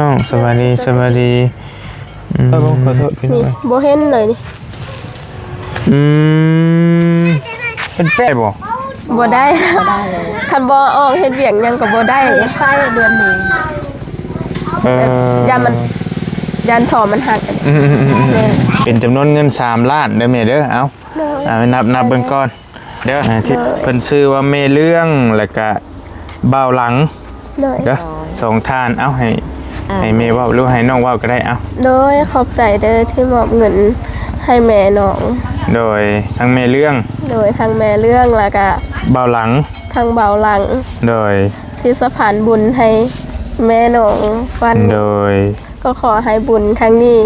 ນ້ອງ ສະບາຍດີ ສະບາຍດີ. ອືມ ເອີ ຂໍໂທດພີ່ນ້ອງ ນີ້ ເອີຍ ບໍ່ເຫັນເລີຍນີ້. ອືມ ເປັນແປ້ບໍ່? ບໍ່ໄດ້ ບໍ່ໄດ້ ຄັນບໍ່ອອກເຮັດວຽກຫຍັງກໍບໍ່ໄດ້ ໄປເດືອນໜຶ່ງ. ເອີ ຢ້ານມັນ ຢ້ານທໍ່ມັນຫັກ. ອືມໆໆໆ ແມ່ນ ເປັນຈຳນວນເງິນສາມລ້ານເດີແມ່ເດີ. ເອົາ ໂດຍ ເອົາ ນັບ ນັບເບິ່ງກ່ອນເດີ. ອ່າ ທີ່ ໂດຍ ເພິ່ນຊື່ວ່າແມ່ເລື່ອງ ແລ້ວກະບ່າວຫຼັງ ໂດຍ ເດີ ສອງທ່ານ. ເອົາ ໃຫ້ ອ່າ ໃຫ້ແມ່ເວົ້າ ຫຼືໃຫ້ນ້ອງເວົ້າກໍໄດ້. ເອົາ ໂດຍ ຂອບໃຈເດີທີ່ມອບເງິນໃຫ້ແມ່ນ້ອງ. ໂດຍ ທັງແມ່ເລື່ອງ ໂດຍ ທັງແມ່ເລື່ອງ ແລ້ວກະບ່າວຫຼັງ ທັງບ່າວຫຼັງ ໂດຍ ທີ່ສະພານບຸນໃຫ້ແມ່ນ້ອງວັນ. ໂດຍ ກໍຂໍໃຫ້ບຸນຄັ້ງນີ້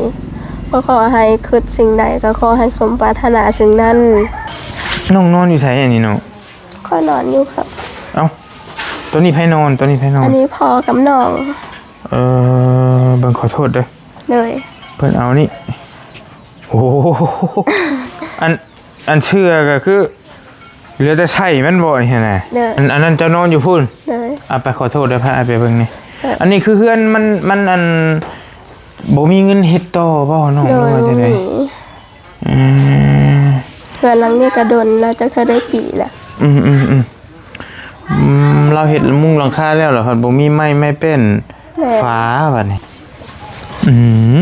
ກໍຂໍໃຫ້ຄິດສິ່ງໃດ ກໍຂໍໃຫ້ສົມປາດຖະໜາສິ່ງນັ້ນ. ນ້ອງນອນຢູ່ໃສອັນນີ້ນ້ອງ? ຂ້ອຍນອນຢູ່ຄັບ. ເອົ້າ ໂຕນີ້ໃຜນອນ? ໂຕນີ້ໃຜນອນ? ອັນນີ້ພໍ່ກັບນ້ອງ. ເອີ ເບິ່ງ ຂໍໂທດເດີ. ໂດຍ ເພິ່ນເອົານີ້. ໂອ້ ອັນ ອັນເສື້ອກໍຄື ເຫຼືອແຕ່ໃສ່ມັນບໍ່ນີ້ຫັ້ນນະ. ໂດຍ ອັນ ອັນນັ້ນເຈົ້ານອນຢູ່ພຸ້ນ. ໂດຍ ເອົາໄປ ຂໍໂທດເດີ ພາໄອ້ໄປເບິ່ງນີ້. ໂດຍ ອັນນີ້ຄືເຮືອນມັນ ມັນ ອັນ ບໍ່ມີເງິນເຮັດຕໍ່ບໍ່ນ້ອງ? ໂດຍ ຫຼືວ່າຈັ່ງໃດ? ບໍ່ມີ. ເອີ ເຮືອນຫຼັງນີ້ກໍດົນແລ້ວ ຈັກເທົ່າໃດປີແລ້ວ. ອືມໆໆ ອືມ ລາວເຮັດມຸງຫຼັງຄາແລ້ວ ລະພັດບໍ່ມີໄມ້ ໄມ້ແປ້ນ ແມ່ນ ຝາບັດນີ້. ອື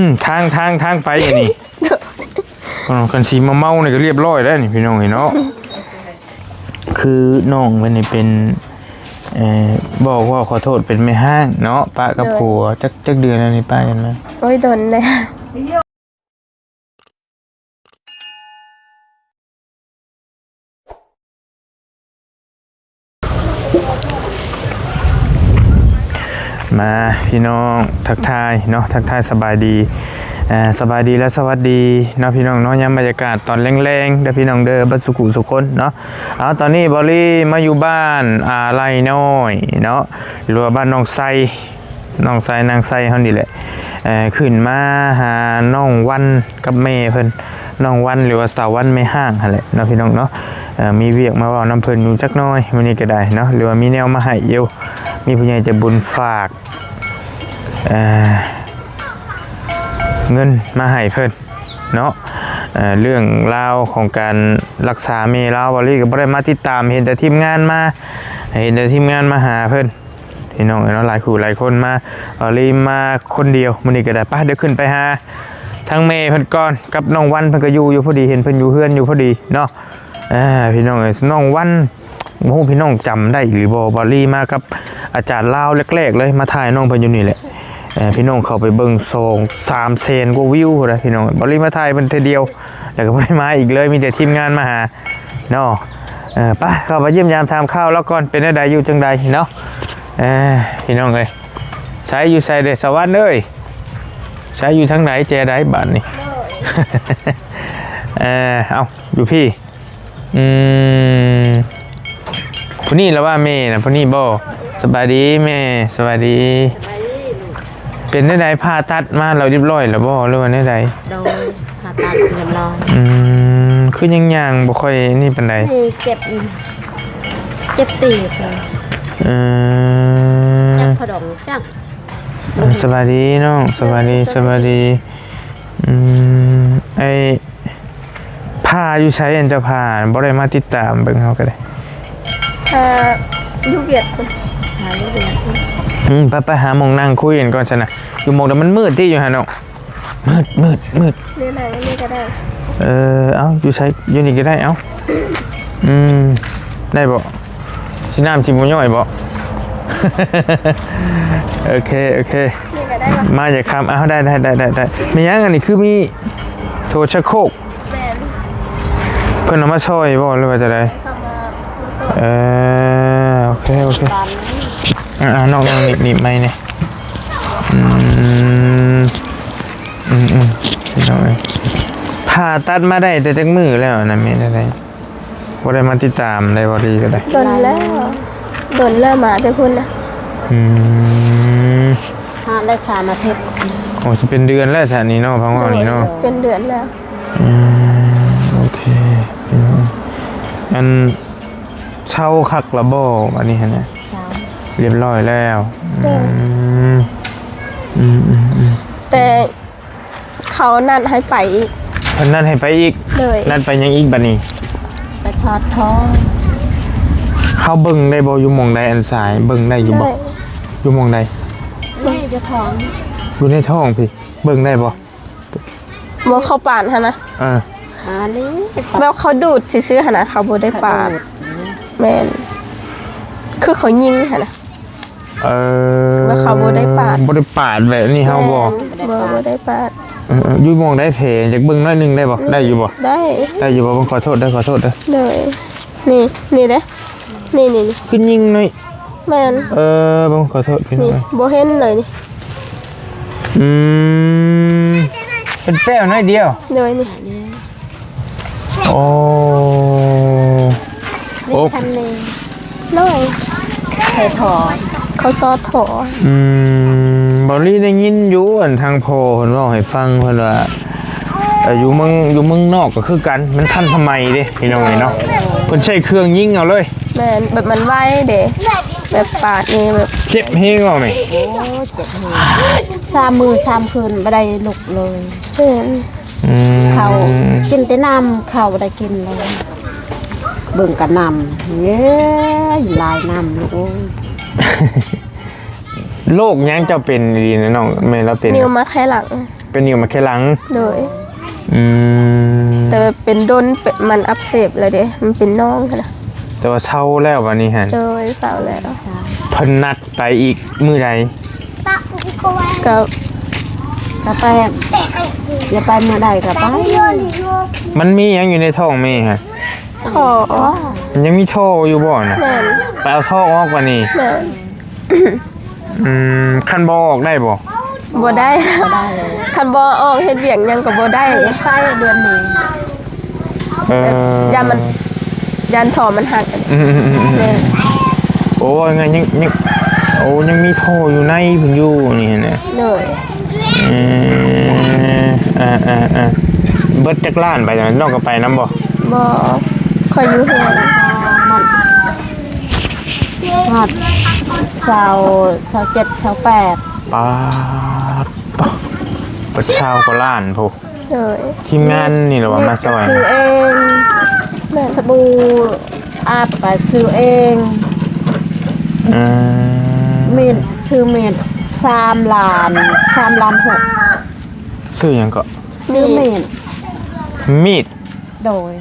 ມ ທາງ ທາງ ທາງໄປອັນນີ້ ໂດຍ ຄັນຊິມາເມົານີ້ກໍລຽບຮ້ອຍແລ້ວນີ້ ພີ່ນ້ອງເອີຍເນາະ. ຄືນ້ອງເພິ່ນນີ້ເປັນ ເອີ ບອກວ່າຂໍໂທດ ເປັນແມ່ຮ້າງເນາະ ປະກັບ ໂດຍ ຜົວ. ຈັກ ຈັກເດືອນແລ້ວນີ້ປະກັນມາ? ໂອ້ຍ ດົນແລ້ວ. ມາພີ່ນ້ອງ ທັກທາຍເນາະ ທັກທາຍສະບາຍດີ ເອີ ສະບາຍດີ ແລະ ສະຫວັດດີເນາະ ພີ່ນ້ອງເນາະ. ຍາມບັນຍາກາດຕອນແລງໆ ເດີພີ່ນ້ອງເດີ ເບິດສູ່ຜູ້ສູ່ຄົນເນາະ. ເອົາ ຕອນນີ້ບາວລີມາຢູ່ບ້ານ ອ່າ ໄລ່ນ້ອຍເນາະ ຫຼືວ່າບ້ານໜອງໄຊ ນ້ອງຊາຍນາງໄຊເຮົານີ້ແຫຼະ ເອີ ຂຶ້ນມາຫານ້ອງວັນກັບແມ່ເພິ່ນ ນ້ອງວັນ ຫຼືວ່າສາວວັນແມ່ຮ້າງຫັ້ນແຫຼະເນາະ ພີ່ນ້ອງເນາະ. ເອີ ມີວຽກມາເວົ້ານຳເພິ່ນຢູ່ຈັກໜ້ອຍມື້ນີ້ກໍໄດ້ເນາະ ຫຼືວ່າມີແນວມາໃຫ້ຢູ່ ມີຜູ້ໃຫຍ່ໃຈບຸນຝາກ ເອີ ເງິນມາໃຫ້ເພິ່ນເນາະ. ເອີ ເລື່ອງລາວຂອງການລັກສາແມ່ລາວ ບາວລີກໍບໍ່ໄດ້ມາຕິດຕາມ ເຫັນແຕ່ທີມງານມາ ເຫັນແຕ່ທີມງານມາຫາເພິ່ນ ພີ່ນ້ອງເອີຍເນາະ. ຫຼາຍຄູ່ຫຼາຍຄົນມາ ເອີ ລີມາຄົນດຽວມື້ນີ້ກໍໄດ້. ໄປ ດຽວຂຶ້ນໄປຫາທາງແມ່ເພິ່ນກ່ອນ ກັບນ້ອງວັນ ເພິ່ນກໍຢູ່ຢູ່ພໍດີ ເຫັນເພິ່ນຢູ່ເຮືອນຢູ່ພໍດີເນາະ. ເອີ ພີ່ນ້ອງເອີຍ ນ້ອງວັນ ບໍ່ຮູ້ພີ່ນ້ອງຈຳໄດ້ຫຼືບໍ່ ບາວລີມາກັບອາຈານລາວແລກໆເລີຍ ມາຖ່າຍນ້ອງເພິ່ນຢູ່ນີ້ແຫຼະ. ເອີ ພີ່ນ້ອງເຂົ້າໄປເບິ່ງ ສອງສາມແສນກວ່າວິວພຸ້ນນະ ພີ່ນ້ອງ. ບາວລີມາຖ່າຍເພິ່ນເທື່ອດຽວ ແລ້ວກໍບໍ່ໄດ້ມາອີກເລີຍ ມີແຕ່ທີມງານມາຫາ ເນາະ. ເອີ ໄປ ເຂົ້າໄປຢ້ຽມຢາມຖາມຂ່າວລາວກ່ອນ ເປັນແນວໃດ ຢູ່ຈັ່ງໃດເນາະ. ເອີ ພີ່ນ້ອງເອີຍ ໃສຢູ່ໃສເດ ສະຫວັນເອີຍ ໃສຢູ່ທາງໃດ ແຈໃດບາດນີ້? ເອີ ເອົ້າ ຢູ່ພີ້. ອືມ ຜູ້ນີ້ລະວ່າແມ່ນະ ຜູ້ນີ້ບໍ່? ສະບາຍດີແມ່ ສະບາຍດີ. ເປັນແນວໃດ ຜ່າຕັດມາແລ້ວຮຽບຮ້ອຍແລ້ວບໍ່ ຫຼືວ່າແນວໃດ? ໂດຍ ຜ່າຕັດຮຽບຮ້ອຍ. ອືມ ຄືຍັງຍ່າງບໍ່ຄ່ອຍນີ້ປານໃດ? ເຈັບ ເຈັບຕີນ. ເອີ ຈັບຂະດອງຈັກ. ເອີ ສະບາຍດີນ້ອງ ສະບາຍດີ ສະບາຍດີ. ອືມ ໄອ້ ພາຢູ່ໃສ ອັນເຈົ້າພາ ບໍ່ໄດ້ມາຕິດຕາມເບິ່ງເຮົາກໍໄດ້. ພາຢູ່ວຽກພຸ້ນ ພາຢູ່ວຽກ. ອືມ ໄປ ໄປຫາໝ່ອງນັ່ງຄຸຍກັນກ່ອນຊັ້ນນະ. ຢູ່ໝ່ອງໃດມັນມືດຕິ ຢູ່ຫັ້ນເນາະ. ມືດ ມືດ ມືດ. ນີ້ນັ່ງນີ້ກໍໄດ້. ເອີ ເອົາ ຢູ່ໃສ ຢູ່ນີ້ກໍໄດ້ ເອົາ. ອືມ ໄດ້ບໍ່? ຊິນ້ຳຊິບໍ່ຍ້ອຍບໍ່? ໂອເຄ ໂອເຄ. ນີ້ກໍໄດ້ວະ ມາຢ່າຄຳ. ເອົາ ໄດ້ ໄດ້ ໄດ້ ໄດ້ ໄດ້. ມີຫຍັງອັນນີ້ ຄືມີໂຖຊັກໂຄກ? ແມ່ນ ເພິ່ນເອົາມາຊ່ອຍບໍ່ ຫຼືວ່າຈັ່ງໃດ? ເອີ ໂອເຄ ໂອເຄ. ອ່າ ນ້ອງ ນ້ອງໜີບ ໜີບໄມ້ແດ່. ອືມ ອືມໆ ພີ່ນ້ອງເອີຍ ຜ່າຕັດມາໄດ້ແຕ່ຈັກມື້ແລ້ວນະ ແມ່ນແນວໃດ? ບໍ່ໄດ້ມາຕິດຕາມໄດ້ບໍ່ ດີກໍໄດ້. ດົນແລ້ວ ດົນແລ້ວ ມາແຕ່ພຸ້ນນະ. ອືມ ຫາໄດ້ສາມອາທິດ. ໂອ້ ຊິເປັນເດືອນແລ້ວຊະນີ້ເນາະ ພັງເວົ້ານີ້ເນາະ. ໂດຍ ເປັນເດືອນແລ້ວ. ອືມ ໂອເຄ ພີ່ນ້ອງ. ອັນ ເຊົາຄັກລະບໍ່ ອັນນີ້ຫັ້ນນະ? ເຊົາ ຮຽບຮ້ອຍແລ້ວ. ໂດຍ ອືມ ອືມໆໆ ແຕ່ເຂົານັດໃຫ້ໄປອີກ. ເພິ່ນນັດໃຫ້ໄປອີກ? ໂດຍ. ນັດໄປຫຍັງອີກບັດນີ້? ໄປຖອດທໍ່. ເຮົາເບິ່ງໄດ້ບໍ່ ຢູ່ໝ່ອງໃດ ອັນສາຍ ເບິ່ງໄດ້ຢູ່ບໍ່? ໄດ້. ຢູ່ໝ່ອງໃດ? ນີ້ຢູ່ທ້ອງ. ຢູ່ໃນທ້ອງພີ້ ເບິ່ງໄດ້ບໍ່? ບໍ່ ເຂົ້າປານຫັ້ນນະ. ເອີ ອັນນີ້ ແບບເຂົາດູດຊື່ໆຫັ້ນນະ ເຂົາບໍ່ໄດ້ປາດ. ເຂົາດູດ. ແມ່ນ ຄືເຂົາຍິງຫັ້ນນະ. ເອີ ແບບເຂົາບໍ່ໄດ້ປາດ. ບໍ່ໄດ້ປາດແບບນີ້ເຮົາບໍ່? ແມ່ນ ບໍ່ ບໍ່ໄດ້ປາດ. ເອີໆ ຢູ່ໝ່ອງໃດແຜ? ຢາກເບິ່ງໜ້ອຍໜຶ່ງໄດ້ບໍ່? ອືມ ໄດ້ຢູ່ບໍ່? ໄດ້. ໄດ້ຢູ່ບໍ່? ເບິ່ງ ຂໍໂທດເດີ ຂໍໂທດເດີ. ໂດຍ. ນີ້ ນີ້ເດ້ ນີ້ໆໆ ຄືຍິງໜ້ອຍ. ແມ່ນ. ເອີ ເບິ່ງ ຂໍໂທດພີ່ນ້ອງ ນີ້ ເອີຍ ບໍ່ເຫັນເລີຍນີ້. ອືມ ເປັນແປ້ວໜ້ອຍດຽວ. ໂດຍ ນີ້ ໂອ້ ນີ້ ໂອ້ ຊັ້ນນີ້ ໂດຍ ໃສ່ທໍ່ ເຂົາຊອດທໍ່. ອືມ ເບົາລີໄດ້ຍິນຢູ່ ອັນທາງພໍ່ເພິ່ນເວົ້າໃຫ້ຟັງ ເພິ່ນວ່າ ເອີ ຢູ່ເມືອງ ຢູ່ເມືອງນອກກໍຄືກັນ ມັນທັນສະໄໝເດ້ພີ່ນ້ອງເອີຍເນາະ. ໂດຍ ເພິ່ນໃຊ້ເຄື່ອງຍິງເອົາເລີຍ. ແມ່ນ ແບບມັນໄວເດ້ ແບບປາດນີ້ແບບ ເຈັບແຮງບໍ່ແມ່? ໂອ້ ເຈັບແຮງ ສາມມື້ສາມຄືນບໍ່ໄດ້ລຸກເລີຍ. ແມ່ນ. ອືມ ເຂົ້າກິນແຕ່ນ້ຳ ເຂົ້າບໍ່ໄດ້ກິນເລີຍ. ເບິ່ງກະນ້ຳ ເອີຍ ຫຼາຍນ້ຳລູກເອີຍ. ໂລກຫຍັງເຈົ້າເປັນອີ່ຫຼີນະນ້ອງ? ແມ່ນລາວເປັນ ນິ້ວມາໄຂ່ຫຼັງ. ເປັນນິ້ວມາໄຂ່ຫຼັງ. ໂດຍ. ອືມ ແຕ່ວ່າເປັນດົນ ເປັນ ມັນອັກເສບແລ້ວເດ້ ມັນເປັນໜອງຫັ້ນນະ. ແຕ່ວ່າເຊົາແລ້ວບັດນີ້ຫັ້ນ. ໂດຍ ເຊົາແລ້ວ. ເພິ່ນນັດໄປອີກມື້ໃດ? ກໍ ກໍໄປ ຢາກໄປມື້ໃດກໍໄປ. ມັນມີຫຍັງຢູ່ໃນທ້ອງແມ່ຫັ້ນ? ທໍ່. ຍັງມີທໍ່ຢູ່ບໍ່ນະ? ແມ່ນ. ໄປເອົາທໍ່ອອກບັດນີ້. ແມ່ນ. ອືມ ຄັນບໍ່ອອກໄດ້ບໍ່? ບໍ່ໄດ້ ບໍ່ໄດ້. ຄັນບໍ່ອອກເຮັດວຽກຫຍັງກໍບໍ່ໄດ້. ໄປເດືອນນີ້ ເອີ ຢ້ານມັນ ຢ້ານທໍ່ມັນຫັກ. ອືມໆໆໆ ແມ່ນ. ໂອ້ ວ່າໄງ ຍັງ ຍັງ ໂອ້ ຍັງມີທໍ່ຢູ່ໃນພຸ້ນຢູ່ນີ້ຫັ້ນນະ. ໂດຍ. ເອີ ເອີໆໆ ເບິດຈັກລ້ານໄປ ນ້ອງກໍໄປນຳບໍ່? ບໍ່ ຂ້ອຍຢູ່ເຮືອນ. ຮອດຊາວ ຊາວເຈັດ ຊາວແປດ. ປາດ ເບິດຊາວກວ່າລ້ານພຸ້ນ. ໂດຍ. ທີມງານນີ້ລະວ່າມາຊ່ອຍ. ຊື້ເອງ. ແມ່ນ. ສະບູອາບກໍຊື້ເອງ. ເອີ ມີດ ຊື້ມີດ ສາມລ້ານ ສາມລ້ານຫົກ. ຊື້ຫຍັງເກາະ? ຊື້ມີດ. ມີດ. ໂດຍ.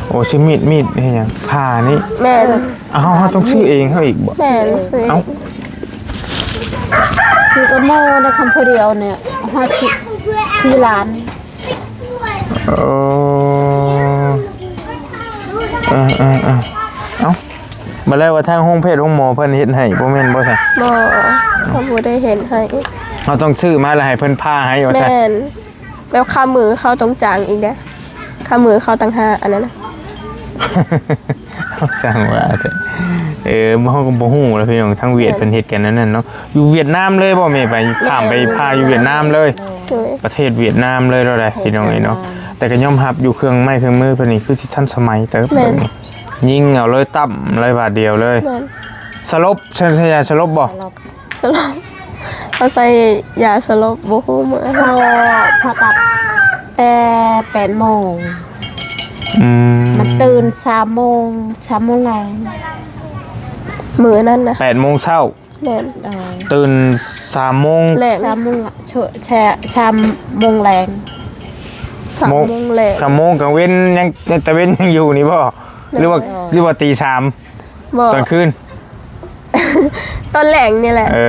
ໂອ້ ຊື້ມີດ ມີດເຮັດຫຍັງ? ຜ່ານີ້? ແມ່ນ. ເອົ້າ ເຮົາ ເຮົາຕ້ອງຊື້ເອງເຮົາອີກບໍ່? ແມ່ນ ຊື້ເອງ. ເອົ້າ ຊື້ກັບໝູ່ນະ ຄັນຜູ້ດຽວນີ້ ຮອດສີ່ ສີ່ລ້ານ. ເອີ ເອີໆໆ ເອົ້າ ບັດແລ້ວວ່າທາງໂຮງແພດໂຮງໝໍເພິ່ນເຮັດໃຫ້ ບໍ່ແມ່ນບໍ່ຊະ? ບໍ່ ເຂົາບໍ່ໄດ້ເຮັດໃຫ້. ເຮົາຕ້ອງຊື້ມາແລ້ວໃຫ້ເພິ່ນຜ່າໃຫ້ວ່າຊະ? ແມ່ນ. ແລ້ວຄ່າມືເຂົາຕ້ອງຈ້າງອີກເດ້ ຄ່າມືເຂົາຕ່າງຫາກ ອັນນັ້ນນະ. ຊ່າງວ່າແທ້. ເອີ ເຮົາກໍບໍ່ຮູ້ລະພີ່ນ້ອງ ທາງຫວຽດເພິ່ນເຮັດກັນອັນນັ້ນເນາະ. ຢູ່ຫວຽດນາມເລີຍບໍ່ແມ່? ໄປ ຂ້າມໄປຜ່າຢູ່ຫວຽດນາມເລີຍ. ໂດຍ. ປະເທດຫວຽດນາມເລີຍເນາະ ພີ່ນ້ອງເອີຍເນາະ. ແຕ່ກໍຍອມຮັບຢູ່ ເຄື່ອງໄມ້ເຄື່ອງມືເພິ່ນນີ້ຄືຊິທັນສະໄໝເຕີບ. ແມ່ນ. ຍິງເອົາເລີຍ ຕຳເລີຍບາດດຽວເລີຍ. ແມ່ນ. ສະຫຼົບ ໃຊ້ຢາສະຫຼົບບໍ່? ສະຫຼົບ. ສະຫຼົບ ເຂົາໃສ່ຢາສະຫຼົບ ບໍ່ຮູ້ເມື່ອ. ເຂົາຜ່າຕັດແຕ່ແປດໂມງ. ອືມ ມັນຕື່ນສາມໂມງ ສາມໂມງແລງ. ມື້ນັ້ນນະ ແປດໂມງເຊົ້າ. ແມ່ນ. ເອີ ຕື່ນສາມໂມງແລງ. ສາມໂມງ ຊະ ຊະ ສາມໂມງແລງ. ສາມໂມງແລງ. ສາມໂມງກາງເວັນຍັງ ຕາເວັນຍັງຢູ່ນີ້ບໍ່? ແມ່ນ. ຫຼືວ່າ ຫຼືວ່າຕີສາມ? ບໍ່ ຕອນຄືນ ຕອນແລງນີ້ແຫຼະ. ເອີ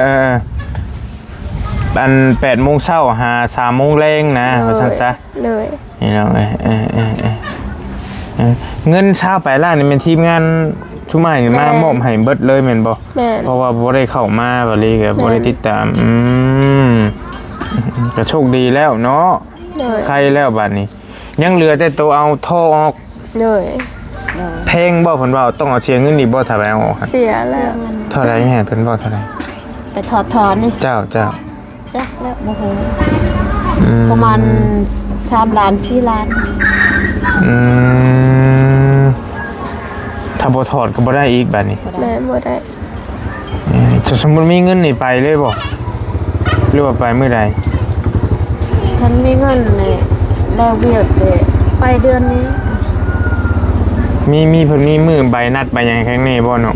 ເອີ ເອີ ອັນແປດໂມງເຊົ້າຫາສາມໂມງແລງນະ ໂດຍ ວ່າຊັ້ນຊະ. ໂດຍ. ພີ່ນ້ອງເອີຍ ເອີ ເອີ ເອີ ເງິນຊາວປາຍລ້ານນີ້ແມ່ນທີມງານຊຸມອ້າຍນີ້ມາ ແມ່ນ ມອບໃຫ້ເບິດເລີຍແມ່ນບໍ່? ແມ່ນ. ເພາະວ່າບໍ່ໄດ້ເຂົ້າມາ ບາດນີ້ກໍບໍ່ໄດ້ ແມ່ນ ຕິດຕາມ. ອືມ ກໍໂຊກດີແລ້ວເນາະ. ໂດຍ. ໄຄແລ້ວບາດນີ້ ຍັງເຫຼືອແຕ່ໂຕເອົາທໍ່ອອກ. ໂດຍ. ແພງບໍ່? ເພິ່ນວ່າຕ້ອງເອົາເສຍເງິນອີກບໍ່ ຖ້າໄປເອົາອອກ? ເສຍແລ້ວ. ເທົ່າໃດ? ເພິ່ນເວົ້າເທົ່າໃດ? ໄປຖອດທໍ່ນີ້? ເຈົ້າ ເຈົ້າ. ຈັກແລ້ວ ບໍ່ຮູ້. ອືມ ປະມານສາມລ້ານ ສີ່ລ້ານ. ອືມ ຖ້າບໍ່ຖອດກໍບໍ່ໄດ້ອີກບາດນີ້. ບໍ່ໄດ້. ແມ່ນ ບໍ່ໄດ້. ເອີ ສົມມຸດມີເງິນນີ້ໄປເລີຍບໍ່? ຫຼືວ່າໄປມື້ໃດ? ຄັນມີເງິນນີ້ ແລ້ວວຽກນີ້ ໄປເດືອນນີ້. ມີ ມີ ເພິ່ນມີມື້ໃບນັດໃບຫຍັງໃຫ້ແດ່ບໍ່ເນາະ?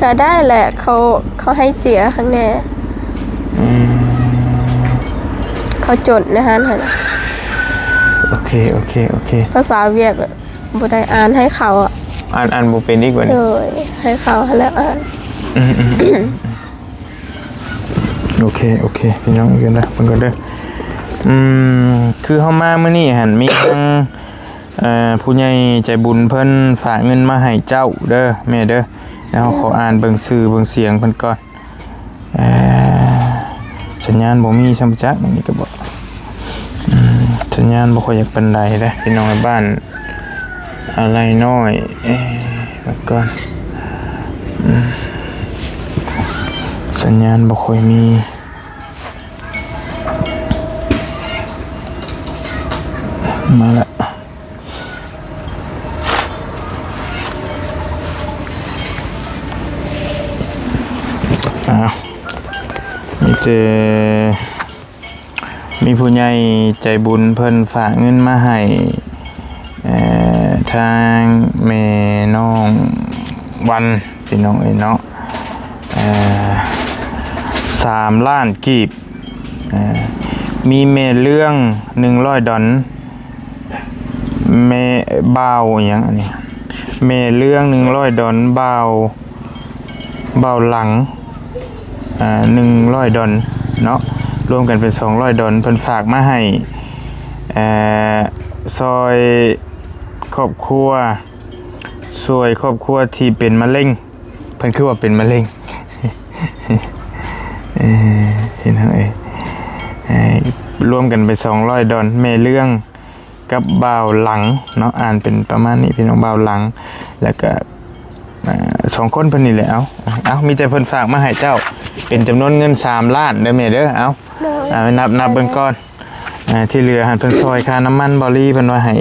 ກະໄດ້ແຫຼະ ເຂົາ ເຂົາໃຫ້ເຈ້ຍໃຫ້ແດ່. ອືມ ເຂົາຈົດໃນຫັ້ນຫັ້ນ. ໂອເຄ ໂອເຄ ໂອເຄ. ພາສາຫວຽດ ບໍ່ໄດ້ອ່ານໃຫ້ເຂົາອະ. ອ່ານ ອ່ານບໍ່ເປັນອີກບັດນີ້? ໂດຍ ໃຫ້ເຂົາຫັ້ນແຫຼະອ່ານ. ອືມໆໆໆ. ໂອເຄ ໂອເຄ ພີ່ນ້ອງ ເບິ່ງກ່ອນເດີ ເບິ່ງກ່ອນເດີ. ອືມ ຄືເຮົາມາມື້ນີ້ຫັ້ນ ມີທາງ ເອີ ຜູ້ໃຫຍ່ໃຈບຸນເພິ່ນຝາກເງິນມາໃຫ້ເຈົ້າເດີ ແມ່ເດີ. ແລ້ວເຮົາຂໍອ່ານເບິ່ງຊື່ເບິ່ງສຽງເພິ່ນກ່ອນ. ເອີ ສັນຍານບໍ່ມີຊ້ຳຈັກ ອັນນີ້ກໍບໍ່ ອືມ ສັນຍານບໍ່ຄ່ອຍຢາກປານໃດເດ້ ພີ່ນ້ອງ ບ້ານອາໄລນ້ອຍ. ເອີ ເບິ່ງກ່ອນ ອືມ ສັນຍານບໍ່ຄ່ອຍມີ. ມາລະ ອ້າວ ມີແຕ່ ມີຜູ້ໃຫຍ່ໃຈບຸນເພິ່ນຝາກເງິນມາໃຫ້ ເອີ ທາງແມ່ນ້ອງວັນ ພີ່ນ້ອງເອີຍເນາະ ເອີ ສາມລ້ານກີບ. ເອີ ມີແມ່ເລື່ອງໜຶ່ງຮ້ອຍດອນ ແມ່ ບ່າວອີ່ຫຍັງອັນນີ້ ແມ່ເລື່ອງໜຶ່ງຮ້ອຍດອນ ບ່າວ ບ່າວຫຼັງ ອ່າ ໜຶ່ງຮ້ອຍດອນເນາະ ລວມກັນເປັນສອງຮ້ອຍດອນ ເພິ່ນຝາກມາໃຫ້ ເອີ ຊ່ອຍຄອບຄົວ ຊ່ອຍຄອບຄົວທີ່ເປັນມະເຮັງ. ເພິ່ນຄືວ່າເປັນມະເຮັງ ເອີ ພີ່ນ້ອງເອີຍ ເອີ ລວມກັນເປັນສອງຮ້ອຍດອນ ແມ່ເລື່ອງກັບບ່າວຫຼັງເນາະ ອ່ານເປັນປະມານນີ້ ພີ່ນ້ອງ ບ່າວຫຼັງ ແລ້ວກະ ເອີ ສອງຄົນເພິ່ນນີ້ແຫຼະ. ເອົາ ເອົາ ມີແຕ່ເພິ່ນຝາກມາໃຫ້ເຈົ້າ ເປັນຈຳນວນເງິນສາມລ້ານເດີແມ່ເດີ. ເອົາ ໂດຍ ເອົາ ນັບ ນັບເບິ່ງກ່ອນ. ອ່າ ທີ່ເຫຼືອຫັ້ນເພິ່ນຊ່ອຍຄ່ານ້ຳມັນ ບ່າວລີ ເພິ່ນວ່າໃຫ້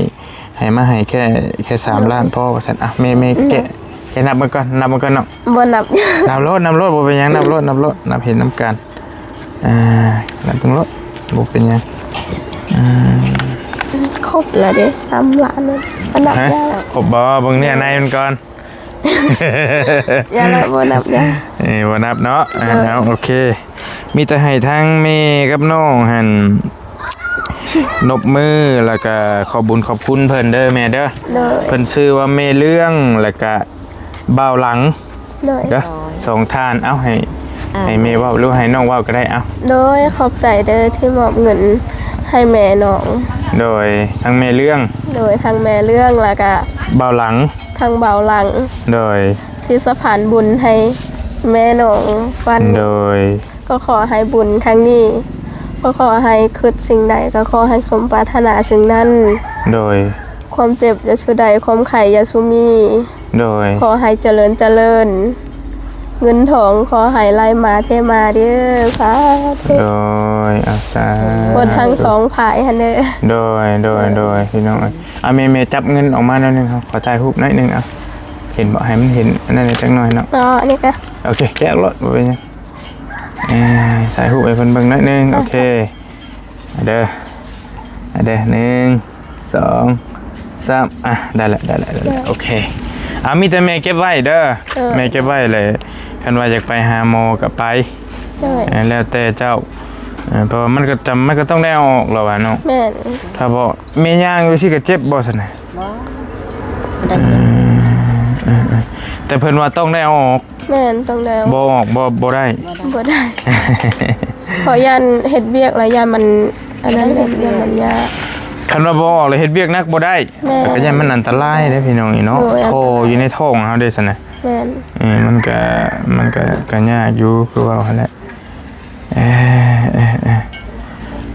ໃຫ້ມາໃຫ້ແຄ່ ແຄ່ສາມລ້ານພໍວ່າຊັ້ນ. ອ່ະ ແມ່ ແມ່ແກະ ອືມ ແກະນັບເບິ່ງກ່ອນ ນັບເບິ່ງກ່ອນເນາະ. ບໍ່ນັບ ນັບໂລດ ນັບໂລດ ບໍ່ເປັນຫຍັງ ນັບໂລດ ນັບໂລດ ນັບເຫັນນຳກັນ. ອ່າ ນັບເບິ່ງໂລດ ບໍ່ເປັນຫຍັງ. ອືມ ຄົບແລ້ວເດ້ ສາມລ້ານນັ້ນ ບໍ່ນັບ ຮະ ແລ້ວ ຄົບບໍ່? ເບິ່ງເນື້ອໃນມັນກ່ອນ. ຢ່າລະ ບໍ່ນັບ ຢ່າ ເອີ ບໍ່ນັບເນາະ. ອ່າ ໂດຍ ເອົາ ໂອເຄ ມີແຕ່ໃຫ້ທາງແມ່ກັບນ້ອງຫັ້ນ ນົບມື ແລ້ວກະຂອບບຸນຂອບຄຸນເພິ່ນເດີແມ່ເດີ. ໂດຍ ເພິ່ນຊື່ວ່າແມ່ເລື່ອງ ແລ້ວກະບ່າວຫຼັງ ໂດຍ ເດີ ສອງທ່ານ. ເອົາ ໃຫ້ ອ່າ ໃຫ້ແມ່ເວົ້າ ຫຼືໃຫ້ນ້ອງເວົ້າກໍໄດ້. ເອົາ ໂດຍ ຂອບໃຈເດີທີ່ມອບເງິນໃຫ້ແມ່ນ້ອງ. ໂດຍ ທັງແມ່ເລື່ອງ ໂດຍ ທັງແມ່ເລື່ອງ ແລ້ວກະບ່າວຫຼັງ ທັງບ່າວຫຼັງ ໂດຍ ທີ່ສະພານບຸນໃຫ້ແມ່ນ້ອງວັນ. ໂດຍ ກໍຂໍໃຫ້ບຸນຄັ້ງນີ້ ກໍຂໍໃຫ້ຄິດສິ່ງໃດ ກໍຂໍໃຫ້ສົມປາດຖະໜາສິ່ງນັ້ນ. ໂດຍ ຄວາມເຈັບຢ່າສູ່ໄດ້ ຄວາມໄຂ້ຢ່າສູ່ມີ. ໂດຍ ຂໍໃຫ້ຈະເລີນຈະເລີນ ເງິນທອງຂໍໃຫ້ໄຫຼມາເທມາເດີ ສາທຸ. ໂດຍ ອາ ສາທຸ ໝົດທັງສອງຝ່າຍຫັ້ນເດີ. ໂດຍ ໂດຍ ໂດຍ ພີ່ນ້ອງເອີຍ. ອາ ແມ່ ແມ່ຈັບເງິນອອກມາໜ້ອຍໜຶ່ງ ເຮົາຂໍຖ່າຍຮູບໜ້ອຍໜຶ່ງ. ເອົາ ເຫັນບໍ່? ໃຫ້ມັນເຫັນອັນນັ້ນຈັກໜ້ອຍເນາະ. ອໍ ອັນນີ້ກະ ໂອເຄ ແກະອອກໂລດ ບໍ່ເປັນຫຍັງ. ເອີ ຖ່າຍຮູບໃຫ້ເພິ່ນເບິ່ງໜ້ອຍໜຶ່ງ. ໂອເຄ ເດີ ເດີ ໜຶ່ງ ສອງ ສາມ. ອ່ະ ໄດ້ແລ້ວ ໄດ້ແລ້ວ ໄດ້ແລ້ວ. ໂອເຄ ອ່າ ມີແຕ່ແມ່ເກັບໄວ້ເດີ. ເອີ ແມ່ເກັບໄວ້ແຫຼະ ຄັນວ່າຢາກໄປຫາໝໍກໍໄປ. ໂດຍ ເອີ ແລ້ວແຕ່ເຈົ້າ. ເອີ ເພາະວ່າມັນກໍຈຳ ມັນກໍຕ້ອງໄດ້ເອົາອອກແລ້ວວ່າເນາະ. ແມ່ນ ຖ້າບໍ່ ແມ່ຍ່າງຢູ່ຊີ້ກໍເຈັບບໍ່ຊັ້ນນະ? ບໍ່ ບໍ່ໄດ້ເຈັບ. ເອີ ເອີ ເອີ ແຕ່ເພິ່ນວ່າຕ້ອງໄດ້ເອົາອອກ. ແມ່ນ ຕ້ອງໄດ້ເອົາອອກ. ບໍ່ອອກ ບໍ່ ບໍ່ໄດ້ ບໍ່ໄດ້ ເພາະຢ້ານເຮັດວຽກແລ້ວຢ້ານມັນອັນນັ້ນ ຢ້ານມັນຍາກ. ຄັນວ່າບໍ່ອອກແລ້ວເຮັດວຽກໜັກບໍ່ໄດ້. ແມ່ນ ກໍຢ້ານມັນອັນຕະລາຍເດ້ພີ່ນ້ອງເອີຍເນາະ. ໂດຍ ທໍ່ຢູ່ໃນທ້ອງເຮົາເດ້ຊັ້ນນະ. ແມ່ນ ເອີ ມັນກະ ມັນກະ ກະຍາກຢູ່ ຄືເວົ້າຫັ້ນແຫຼະ. ເອີ ເອີ ເອີ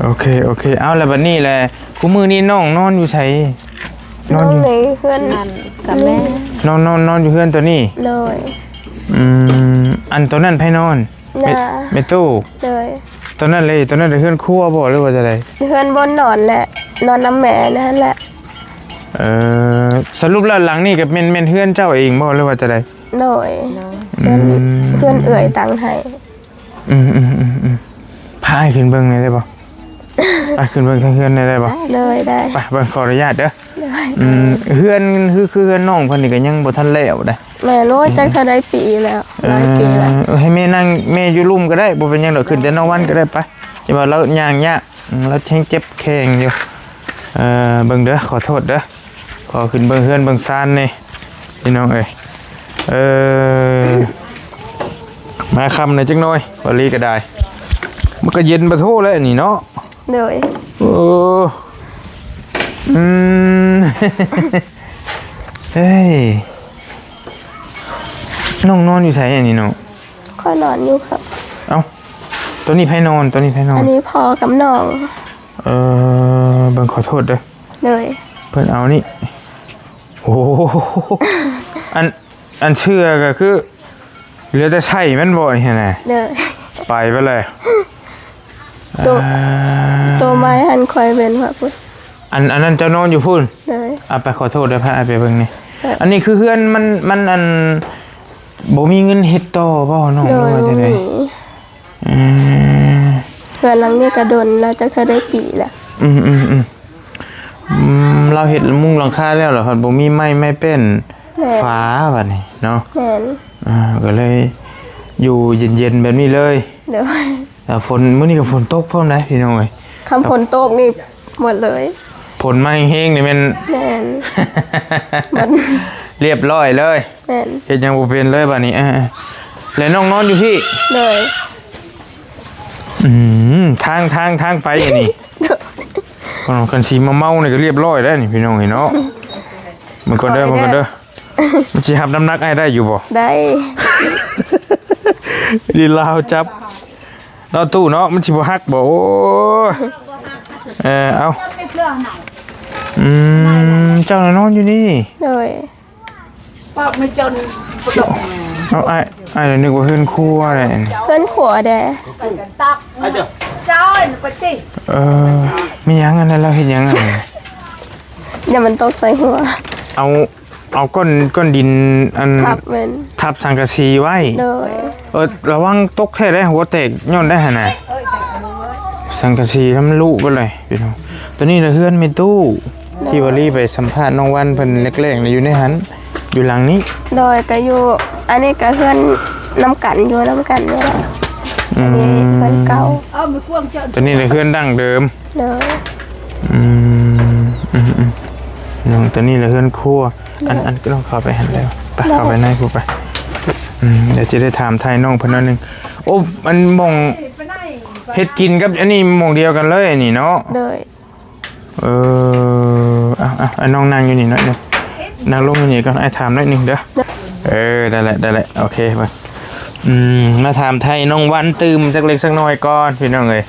ໂອເຄ ໂອເຄ. ເອົາ ແລ້ວບັດນີ້ແຫຼະ ຄູ່ມື້ນີ້ນ້ອງນອນຢູ່ໃສ? ນອນຢູ່ ນອນໃນເຮືອນ ນອນກັບແມ່. ນ້ອງນອນ ນອນຢູ່ເຮືອນຕົວນີ້? ໂດຍ ອືມ ອັນຕົວນັ້ນໃຜນອນ? ແມ່ ແມ່ຕູ້. ໂດຍ ຕົວນັ້ນເລີຍ ຕົວນັ້ນເຮືອນຄົວບໍ່ ຫຼືວ່າຈັ່ງໃດ? ເຮືອນບ່ອນນອນແຫຼະ ນອນນຳແມ່ນັ້ນແຫຼະ. ເອີ ສະຫຼຸບແລ້ວຫຼັງນີ້ກໍແມ່ນ ແມ່ນເຮືອນເຈົ້າເອງບໍ່ ຫຼືວ່າຈັ່ງໃດ? ໂດຍ ອືມ ເຮືອນ ເຮືອນເອື້ອຍຕັ້ງໃຫ້. ອືມ ອືມ ອືມ ອືມ. ພາອ້າຍຂຶ້ນເບິ່ງແດ່ໄດ້ບໍ່? ໄປຂຶ້ນເບິ່ງທາງເຮືອນແດ່ໄດ້ບໍ່? ໂດຍ ໄດ້ ໄປເບິ່ງ ຂໍອະນຸຍາດເດີ. ໂດຍ ອືມ ເຮືອນຄື ຄືເຮືອນນ້ອງເພິ່ນນີ້ກໍຍັງບໍ່ທັນແລ້ວເດ້. ແມ່ນ ໂອ້ຍ ອືມ ຈັກເທົ່າໃດປີແລ້ວ ຫຼາຍປີແລ້ວ. ເອີ ໃຫ້ແມ່ນັ່ງ ແມ່ຢູ່ລຸ່ມກໍໄດ້ ບໍ່ເປັນຫຍັງດອກ ຂຶ້ນແຕ່ນ້ອງວັນກໍໄດ້. ໄປ ຈະວ່າລາວຍ່າງຍາກ ອືມ ລາວແຮງເຈັບແຂ້ງຢູ່. ເອີ ເບິ່ງເດີ ຂໍໂທດເດີ ຂໍຂຶ້ນເບິ່ງເຮືອນເບິ່ງຊານແດ່ພີ່ນ້ອງເອີຍ. ເອີ ມາຄ່ຳແດ່ຈັກໜ້ອຍ ວາລີກໍໄດ້ ມັນກໍເຢັນປະໂທແລ້ວນີ້ເນາະ. ໂດຍ ໂອ້ ອືມ ເອີຍ ນ້ອງນອນຢູ່ໃສອັນນີ້ນ້ອງ? ຂ້ອຍນອນຢູ່ຄັບ. ເອົ້າ ໂຕນີ້ໃຜນອນ? ໂຕນີ້ໃຜນອນ? ອັນນີ້ພໍ່ກັບນ້ອງ. ເອີ ເບິ່ງ ຂໍໂທດເດີ. ໂດຍ ເພິ່ນເອົານີ້ ໂອ້ ອັນ ອັນເສື້ອກໍຄືເຫຼືອແຕ່ໃສ່ແມ່ນບໍ່ນີ້ນະ? ໂດຍ ໄປເບິດເລີຍ. ໂຕ ອ່າ ໂຕໄມ້ຫັ້ນຂ້ອຍເປັນພະພຸດ ອັນ ອັນນັ້ນເຈົ້ານອນຢູ່ພຸ້ນ. ໂດຍ ເອົາໄປ ຂໍໂທດເດີ ພາອ້າຍໄປເບິ່ງແດ່. ໂດຍ ອັນນີ້ຄືເຮືອນມັນ ມັນ ອັນ ບໍ່ມີເງິນເຮັດຕໍ່ບໍ່ນ້ອງ? ໂດຍ ຫຼືວ່າຈັ່ງໃດ? ບໍ່ມີ. ອືມ ເຮືອນຫຼັງນີ້ກໍດົນແລ້ວ ຈັກເທົ່າໃດປີແລ້ວ. ອືມ ອືມ ອືມ ອືມ ລາວເຮັດມຸງຫຼັງຄາແລ້ວ ລະພັດບໍ່ມີໄມ້ ໄມ້ແປ້ນ ແມ່ນ ຝາບັດນີ້ເນາະ. ແມ່ນ ອ່າ ກໍເລີຍຢູ່ເຢັນໆແບບນີ້ເລີຍ. ໂດຍ ແລ້ວຝົນ ມື້ນີ້ກໍຝົນຕົກພ້ອມນະພີ່ນ້ອງເອີຍ. ຄັນຝົນຕົກນີ້ໝົດເລີຍ ຝົນມາແຮງໆນີ້ແມ່ນ ແມ່ນ ໝົດ ລຽບຮ້ອຍເລີຍ. ແມ່ນ ເຮັດຫຍັງບໍ່ເປັນເລີຍບາດນີ້. ເອີ ແລ້ວນ້ອງນອນຢູ່ພີ້. ໂດຍ ອືມ ທາງ ທາງ ທາງໄປອັນນີ້ ໂດຍ ຄັນຊິມາເມົານີ້ກໍລຽບຮ້ອຍແລ້ວນີ້ພີ່ນ້ອງເອີຍເນາະ. ເບິ່ງກ່ອນເດີ ເບິ່ງກ່ອນເດີ ມັນຊິຮັບນ້ຳໜັກອ້າຍໄດ້ຢູ່ບໍ່? ໄດ້ ດີລາວຈັບເນາະຕູ້ເນາະ ມັນຊິບໍ່ຫັກບໍ່? ໂອ້ຍ ເອີ ເອົາ ອືມ ເຈົ້ານະນອນຢູ່ນີ້. ໂດຍ ປອກໄມ່ຈົນປະດົກ. ເອົາ ອ້າຍ ອ້າຍນຶກວ່າເຮືອນຄົວແຫຼະ. ເຮືອນຄົວແດ່. ເຈົ້າໄປຕິ. ເອີ ມີຫຍັງອັນນັ້ນ ລາວເຮັດຫຍັງອັນນັ້ນ? ຢ່າມັນຕົກໃສ່ຫົວ. ເອົາ ເອົາກ້ອນ ກ້ອນດິນອັນ ທັບແມ່ນ ທັບສັງກະສີໄວ້. ໂດຍ ເອີ ລະວັງຕົກແທ້ເດ້ ຫົວແຕກຍ້ອນໄດ້ຫັ້ນນະ. ສັງກະສີນຳລຸເບິດເລີຍພີ່ນ້ອງ. ໂຕນີ້ລະເຮືອນແມ່ຕູ້ ໂດຍ ທີ່ວາລີໄປສຳພາດນ້ອງວັນເພິ່ນແລກໆນະ ຢູ່ໃນຫັ້ນ ຢູ່ຫຼັງນີ້. ໂດຍ ກະຢູ່ ອັນນີ້ກະເຮືອນນຳກັນ ຢູ່ນຳກັນນີ້ແຫຼະ. ອືມ ອັນນີ້ເຮືອນເກົ່າ. ໂຕນີ້ລະເຮືອນດັ້ງເດີມ. ໂດຍ ອືມ ອືມ ອືມ ນ້ອງ ໂຕນີ້ລະເຮືອນຄົວ. ອັນ ໂດຍ ອັນ ລອງເຂົ້າໄປຫັ້ນແລ້ວ ໄປ ໄດ້ ເຂົ້າໄປໃນພຸ້ນໄປ. ອືມ ດຽວຈະໄດ້ຖາມໄຖ່ນ້ອງເພິ່ນໜ້ອຍໜຶ່ງ. ໂອ້ ອັນໝ່ອງເຮັດກິນກັບອັນນີ້ໝ່ອງດຽວກັນເລີຍອັນນີ້ເນາະ. ໂດຍ ເອີ ເອົາ ເອົາ ເອົານ້ອງນັ່ງຢູ່ນີ້ໜ້ອຍໜຶ່ງ ນັ່ງລົງຢູ່ນີ້ກ່ອນ ອ້າຍຖາມໜ້ອຍໜຶ່ງເດີ. ໂດຍ ເອີ ໄດ້ແຫຼະ ໄດ້ແຫຼະ ໂອເຄ. ອືມ ມາຖາມໄຖ່ນ້ອງວັນຕື່ມຈັກເລັກຈັກນ້ອຍກ່ອນພີ່ນ້ອງເອີຍ.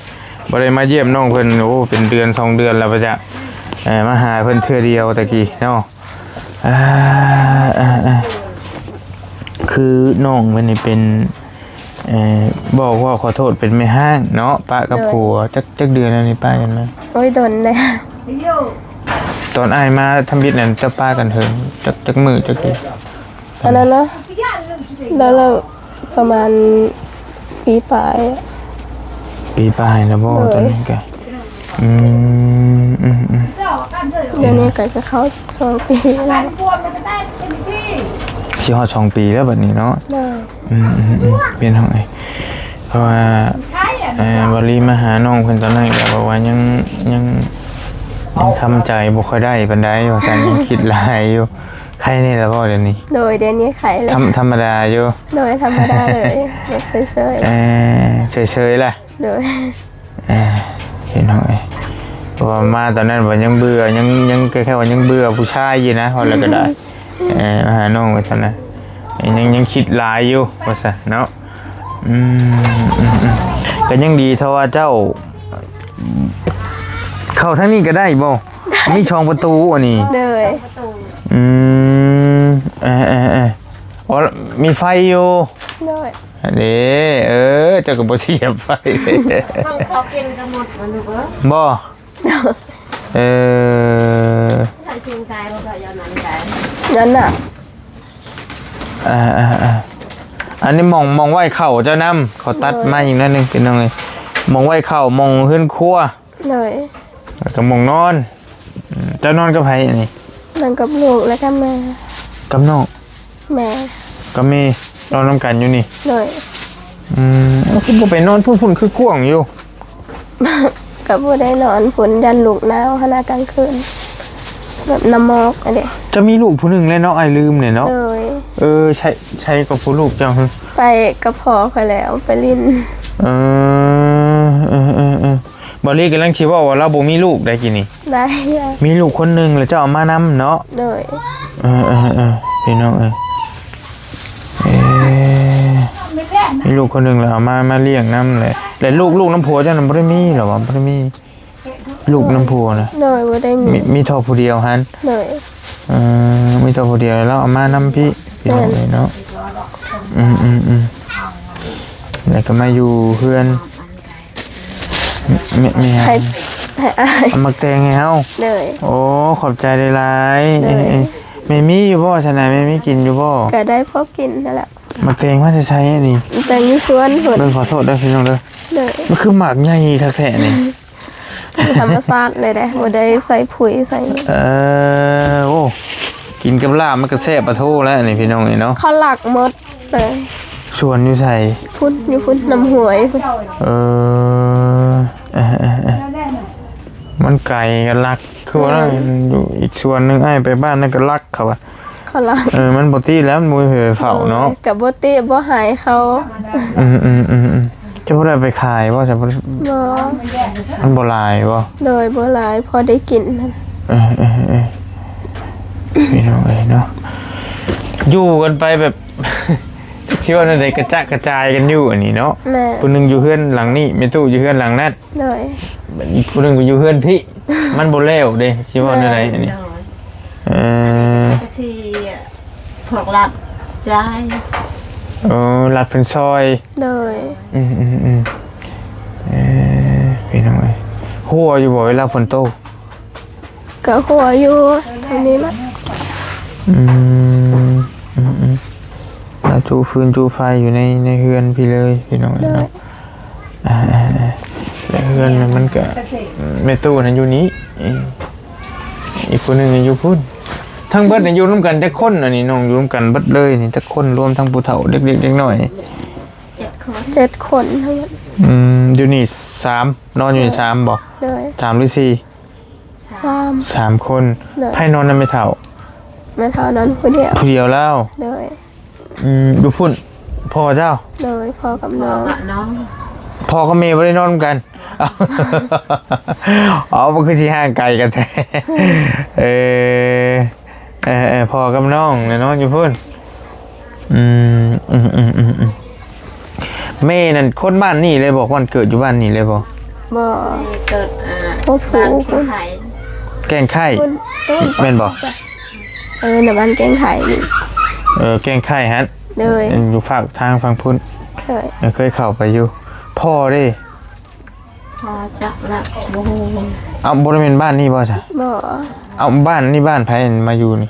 ບໍ່ໄດ້ມາຢ້ຽມນ້ອງເພິ່ນ ໂອ້ ເປັນເດືອນສອງເດືອນແລ້ວປະຈະ ເອີ ມາຫາເພິ່ນເທື່ອດຽວຕະກີ້ເນາະ. ອ່າ ອ່າ ອ່າ ຄືນ້ອງເພິ່ນນີ້ເປັນ ເອີ ບອກວ່າຂໍໂທດ ເປັນແມ່ຮ້າງເນາະ ປະກັບ ໂດຍ ຜົວ. ຈັກ ຈັກເດືອນແລ້ວນີ້ປະກັນມາ? ໂອ້ຍ ດົນແລ້ວ. ຕອນອ້າຍມາທຳອິດນັ້ນ ເຈົ້າປະກັນເຖິງຈັກ ຈັກມື້ ຈັກເດືອນ? ອັນນັ້ນນະ ໄດ້ແລ້ວປະມານປີປາຍ. ປີປາຍແລ້ວບໍ່? ໂດຍ ຕອນນັ້ນກະ ອືມ ອືມ ອືມ ດຽວນີ້ກໍຈະເຂົ້າສອງປີແລ້ວ ຊິຮອດສອງປີແລ້ວບັດນີ້ເນາະ. ໂດຍ ອືມ ອືມ ອືມ ເປັນຫຍັງເອີຍ ເພາະວ່າ ເອີ ວາລີມາຫານ້ອງເພິ່ນຕອນນັ້ນກໍບອກວ່າຍັງ ຍັງ ຍັງທຳໃຈບໍ່ຄ່ອຍໄດ້ປານໃດ ວ່າຊັ້ນ ຍັງຄິດຫຼາຍຢູ່. ໄຄແດ່ແລ້ວບໍ່ດຽວນີ້? ໂດຍ ດຽວນີ້ໄຄແລ້ວ ທຳ ທຳມະດາຢູ່. ໂດຍ ທຳມະດາເລີຍ ແບບເຊີຍໆ ເອີ ເຊີຍໆລະ. ໂດຍ ເອີ ພີ່ນ້ອງເອີຍ ເພາະວ່າມາຕອນນັ້ນວ່າຍັງເບື່ອ ຍັງ ຍັງຄ້າຍໆວ່າຍັງເບື່ອຜູ້ຊາຍຢູ່ນະ ເວົ້າແລ້ວກໍໄດ້. ເອີ ມາຫານ້ອງວ່າຊັ້ນນະ ຍັງ ຍັງຄິດຫຼາຍຢູ່ວ່າຊັ້ນເນາະ. ອືມ ອືມ ອືມ ກໍຍັງດີເທົ່າວ່າເຈົ້າ ເຂົ້າທາງນີ້ກໍໄດ້ບໍ່? ມີສອງປະຕູອັນນີ້. ໂດຍ ອືມ ເອີ ເອີ ເອີ ອໍ ມີໄຟຢູ່. ໂດຍ ອັນນີ້ ເອີ ເຈົ້າກໍບໍ່ສຽບໄຟ. ເຂົາ ເຂົາກິນກໍໝົດແລ້ວລູກເອີຍ ບໍ່? ເອີ ໃສ່ເຄື່ອງໃສ່ບໍ່ກໍຍ້ອນນັ້ນໄດ້ ນັ້ນນະ. ອ່າ ອ່າ ອ່າ ອັນນີ້ໝ່ອງ ໝ່ອງໄວ້ເຂົ້າເຈົ້ານຳ ເຂົາຕັດ ໂດຍ ມາອີກໜ້ອຍໜຶ່ງ ພີ່ນ້ອງເອີຍ. ໝ່ອງໄວ້ເຂົ້າ ໝ່ອງເຮືອນຄົວ ໂດຍ ແລ້ວກໍໝ່ອງນອນ. ອືມ ເຈົ້ານອນກັບໃຜອັນນີ້? ນອນກັບລູກ ແລ້ວກໍແມ່ ກັບນ້ອງ? ແມ່ ກັບແມ່ ນອນນຳກັນຢູ່ນີ້? ໂດຍ. ອືມ ເອົ້າ ຄືບໍ່ໄປນອນພຸ້ນ ພຸ້ນຄືກວ້າງຢູ່? ກໍບໍ່ໄດ້ນອນພຸ້ນ ຢ້ານລູກໜາວຫັ້ນນະ ກາງຄືນ ແບບນ້ຳໝອກຫັ້ນເດ້. ເຈົ້າມີລູກຜູ້ໜຶ່ງແລ້ວເນາະ ອ້າຍລືມແຫຼະເນາະ. ໂດຍ. ເອີ ໃສ ໃສກໍຜູ້ລູກເຈົ້າ? ໄປກັບພໍ່ຂ້ອຍແລ້ວ ໄປຫຼິ້ນ. ເອີ ເອີ ເອີ ເອີ ບ່າວລີກຳລັງຊິເວົ້າວ່າລາວບໍ່ມີລູກໄດ໋ກີ້ນີ້. ໄດ້ ມີລູກຄົນໜຶ່ງແລ້ວເຈົ້າເອົາມານຳເນາະ. ໂດຍ. ເອີ ເອີ ເອີ ພີ່ນ້ອງເອີຍ ເອີ ມີລູກຄົນໜຶ່ງແລ້ວເອົາມາ ມາລ້ຽງນຳແຫຼະ. ແລ້ວລູກ ລູກນຳຜົວເຈົ້ານັ້ນບໍ່ໄດ້ມີເຫລອວະ? ບໍ່ໄດ້ມີລູກນຳຜົວນະ? ໂດຍ ບໍ່ໄດ້ມີ ມີ ມີເທົ່າຜູ້ດຽວຫັ້ນ. ໂດຍ. ເອີ ມີເທົ່າຜູ້ດຽວ ແລ້ວເອົາມານຳພີ້ ພີ່ນ້ອງເອີຍເນາະ. ອືມ ອືມ ອືມ ແລ້ວກໍມາຢູ່ເຮືອນ ແມ່ ແມ່ ໃຫ້ ໃຫ້ອ້າຍ ເອົາໝາກແຕງໃຫ້ເຮົາ. ໂດຍ. ໂອ້ ຂອບໃຈຫຼາຍໆ. ໂດຍ. ເອີ ເອີ ແມ່ມີຢູ່ບໍ່ຊັ້ນນະ? ແມ່ມີກິນຢູ່ບໍ່? ກໍໄດ້ພໍກິນຫັ້ນແຫຼະ. ໝາກແຕງມາແຕ່ໃສອັນນີ້? ແຕງຢູ່ສວນພຸ້ນ. ເບິ່ງ ຂໍໂທດເດີພີ່ນ້ອງເດີ. ໂດຍ. ມັນຄືໝາກໃຫຍ່ຄັກແທ້ນີ້. ທຳມະຊາດເລີຍເດ້ ບໍ່ໄດ້ໃສ່ປຸ໋ຍໃສ່ຫຍັງ. ເອີ ໂອ້ ກິນກັບລາບມັນກໍແຊບປະໂທແລ້ວນີ້ ພີ່ນ້ອງເອີຍເນາະ. ເຂົາລັກໝົດເລີຍ. ສວນຢູ່ໃສ? ພຸ້ນ ຢູ່ພຸ້ນ ນ້ຳຫ້ວຍພຸ້ນ. ເອີ ເອີ ເອີ ມັນໄກກໍລັກ ຄືວ່າ ແມ່ນ ຢູ່ອີກສວນໜຶ່ງ ອ້າຍໄປບ້ານນັ້ນກໍລັກ ເຂົາວ່າ ເຂົາລັກ. ເອີ ມັນບໍ່ຕິແລ້ວ ມັນບໍ່ມີໃຜເຝົ້າເນາະ. ໂອ້ຍ ກໍບໍ່ຕິ ບໍ່ໃຫ້ເຂົາ. ອືມໆໆໆ ເຈົ້າບໍ່ໄດ້ເອົາໄປຂາຍບໍ່? ບໍ່. ມັນບໍ່ຫຼາຍບໍ່? ໂດຍ ບໍ່ຫຼາຍ ພໍໄດ້ກິນ. ເອີ ເອີ ເອີ ພີ່ນ້ອງເອີຍເນາະ ຢູ່ກັນໄປແບບ ຊິວ່າແນວໃດ ກະຈະກະຈາຍກັນຢູ່ອັນນີ້ເນາະ. ແມ່ນ. ຜູ້ໜຶ່ງຢູ່ເຮືອນຫຼັງນີ້ ແມ່ຕູ້ຢູ່ເຮືອນຫຼັງນັ້ນ. ໂດຍ. ຜູ້ໜຶ່ງໄປຢູ່ເຮືອນພີ້ ມັນບໍ່ແລ້ວເດ້ ຊິເວົ້າແນວໃດອັນນີ້. ແມ່ນ. ເອີ ຊິພວກລັດຈ່າຍ. ເອີ ລັດເພິ່ນຊ່ອຍ. ໂດຍ. ອືມໆໆ ເອີ ພີ່ນ້ອງເອີຍ ຮົ່ວຢູ່ບໍ່ເວລາຝົນຕົກ? ກໍຮົ່ວຢູ່ທາງນີ້ລະ. ອືມ ອືມໆ ລາວຈຸຟືນຈຸໄຟຢູ່ໃນ ໃນເຮືອນພີ້ເລີຍ ພີ່ນ້ອງເອີຍເນາະ. ໂດຍ. ອ່າ ແລະເຮືອນມັນກະ ແມ່ຕູ້ນັ້ນຢູ່ນີ້ ອີກຜູ້ໜຶ່ງຢູ່ພຸ້ນ. ທັງເບິດນີ້ຢູ່ນຳກັນຈັກຄົນ? ອັນນີ້ນ້ອງຢູ່ນຳກັນເບິດເລີຍນີ້ຈັກຄົນ? ລວມທັງຜູ້ເຖົ້າ ເດັກໆ ເດັກນ້ອຍ. ເຈັດຄົນ. ເຈັດຄົນທັງໝົດ. ອືມ ຢູ່ນີ້ສາມ ນອນຢູ່ນີ້ສາມບໍ່? ໂດຍ. ສາມຫຼືສີ່? ສາມ. ສາມຄົນ. ໂດຍ. ໃຜນອນນຳແມ່ເຖົ້າ? ແມ່ເຖົ້ານອນຜູ້ດຽວ. ຜູ້ດຽວລາວ? ໂດຍ. ອືມ ຢູ່ພຸ້ນ ພໍ່ເຈົ້າ? ໂດຍ ພໍ່ກັບນ້ອງ. ພໍ່ກັບແມ່ບໍ່ໄດ້ນອນນຳກັນ? ອໍ ມັນຄືຊິຫ່າງໄກກັນແທ້. ເອີ ເອີໆ ພໍ່ກັບນ້ອງນະນອນຢູ່ພຸ້ນ. ອືມ ອືມໆ ແມ່ນັ້ນຄົນບ້ານນີ້ເລີຍບໍ່? ບ້ານເກີດຢູ່ບ້ານນີ້ເລີຍບໍ່? ບໍ່. ເກີດ ອ່າ ໂອ້ ຜູ້ ບ້ານແກ້ງໄຂ່. ແກ້ງໄຂ່ ພຸ້ນ ແມ່ນບໍ່? ເອີ ນະ ບ້ານແກ້ງໄຂ່ນີ້. ເອີ ແກ້ງໄຂ່ຫັ້ນ. ໂດຍ. ຢູ່ຟາກທາງຝັ່ງພຸ້ນ. ໂດຍ. ເອີ ເຄີຍເຂົ້າໄປຢູ່. ພໍ່ເດ້? ພໍຈັກລະ ບໍ່ຮູ້. ເອົ້າ ບໍ່ໄດ້ແມ່ນບ້ານນີ້ບໍ່ຊະ? ບໍ່. ເອົ້າ ບ້ານນີ້ບ້ານໃຜມາຢູ່ນີ້?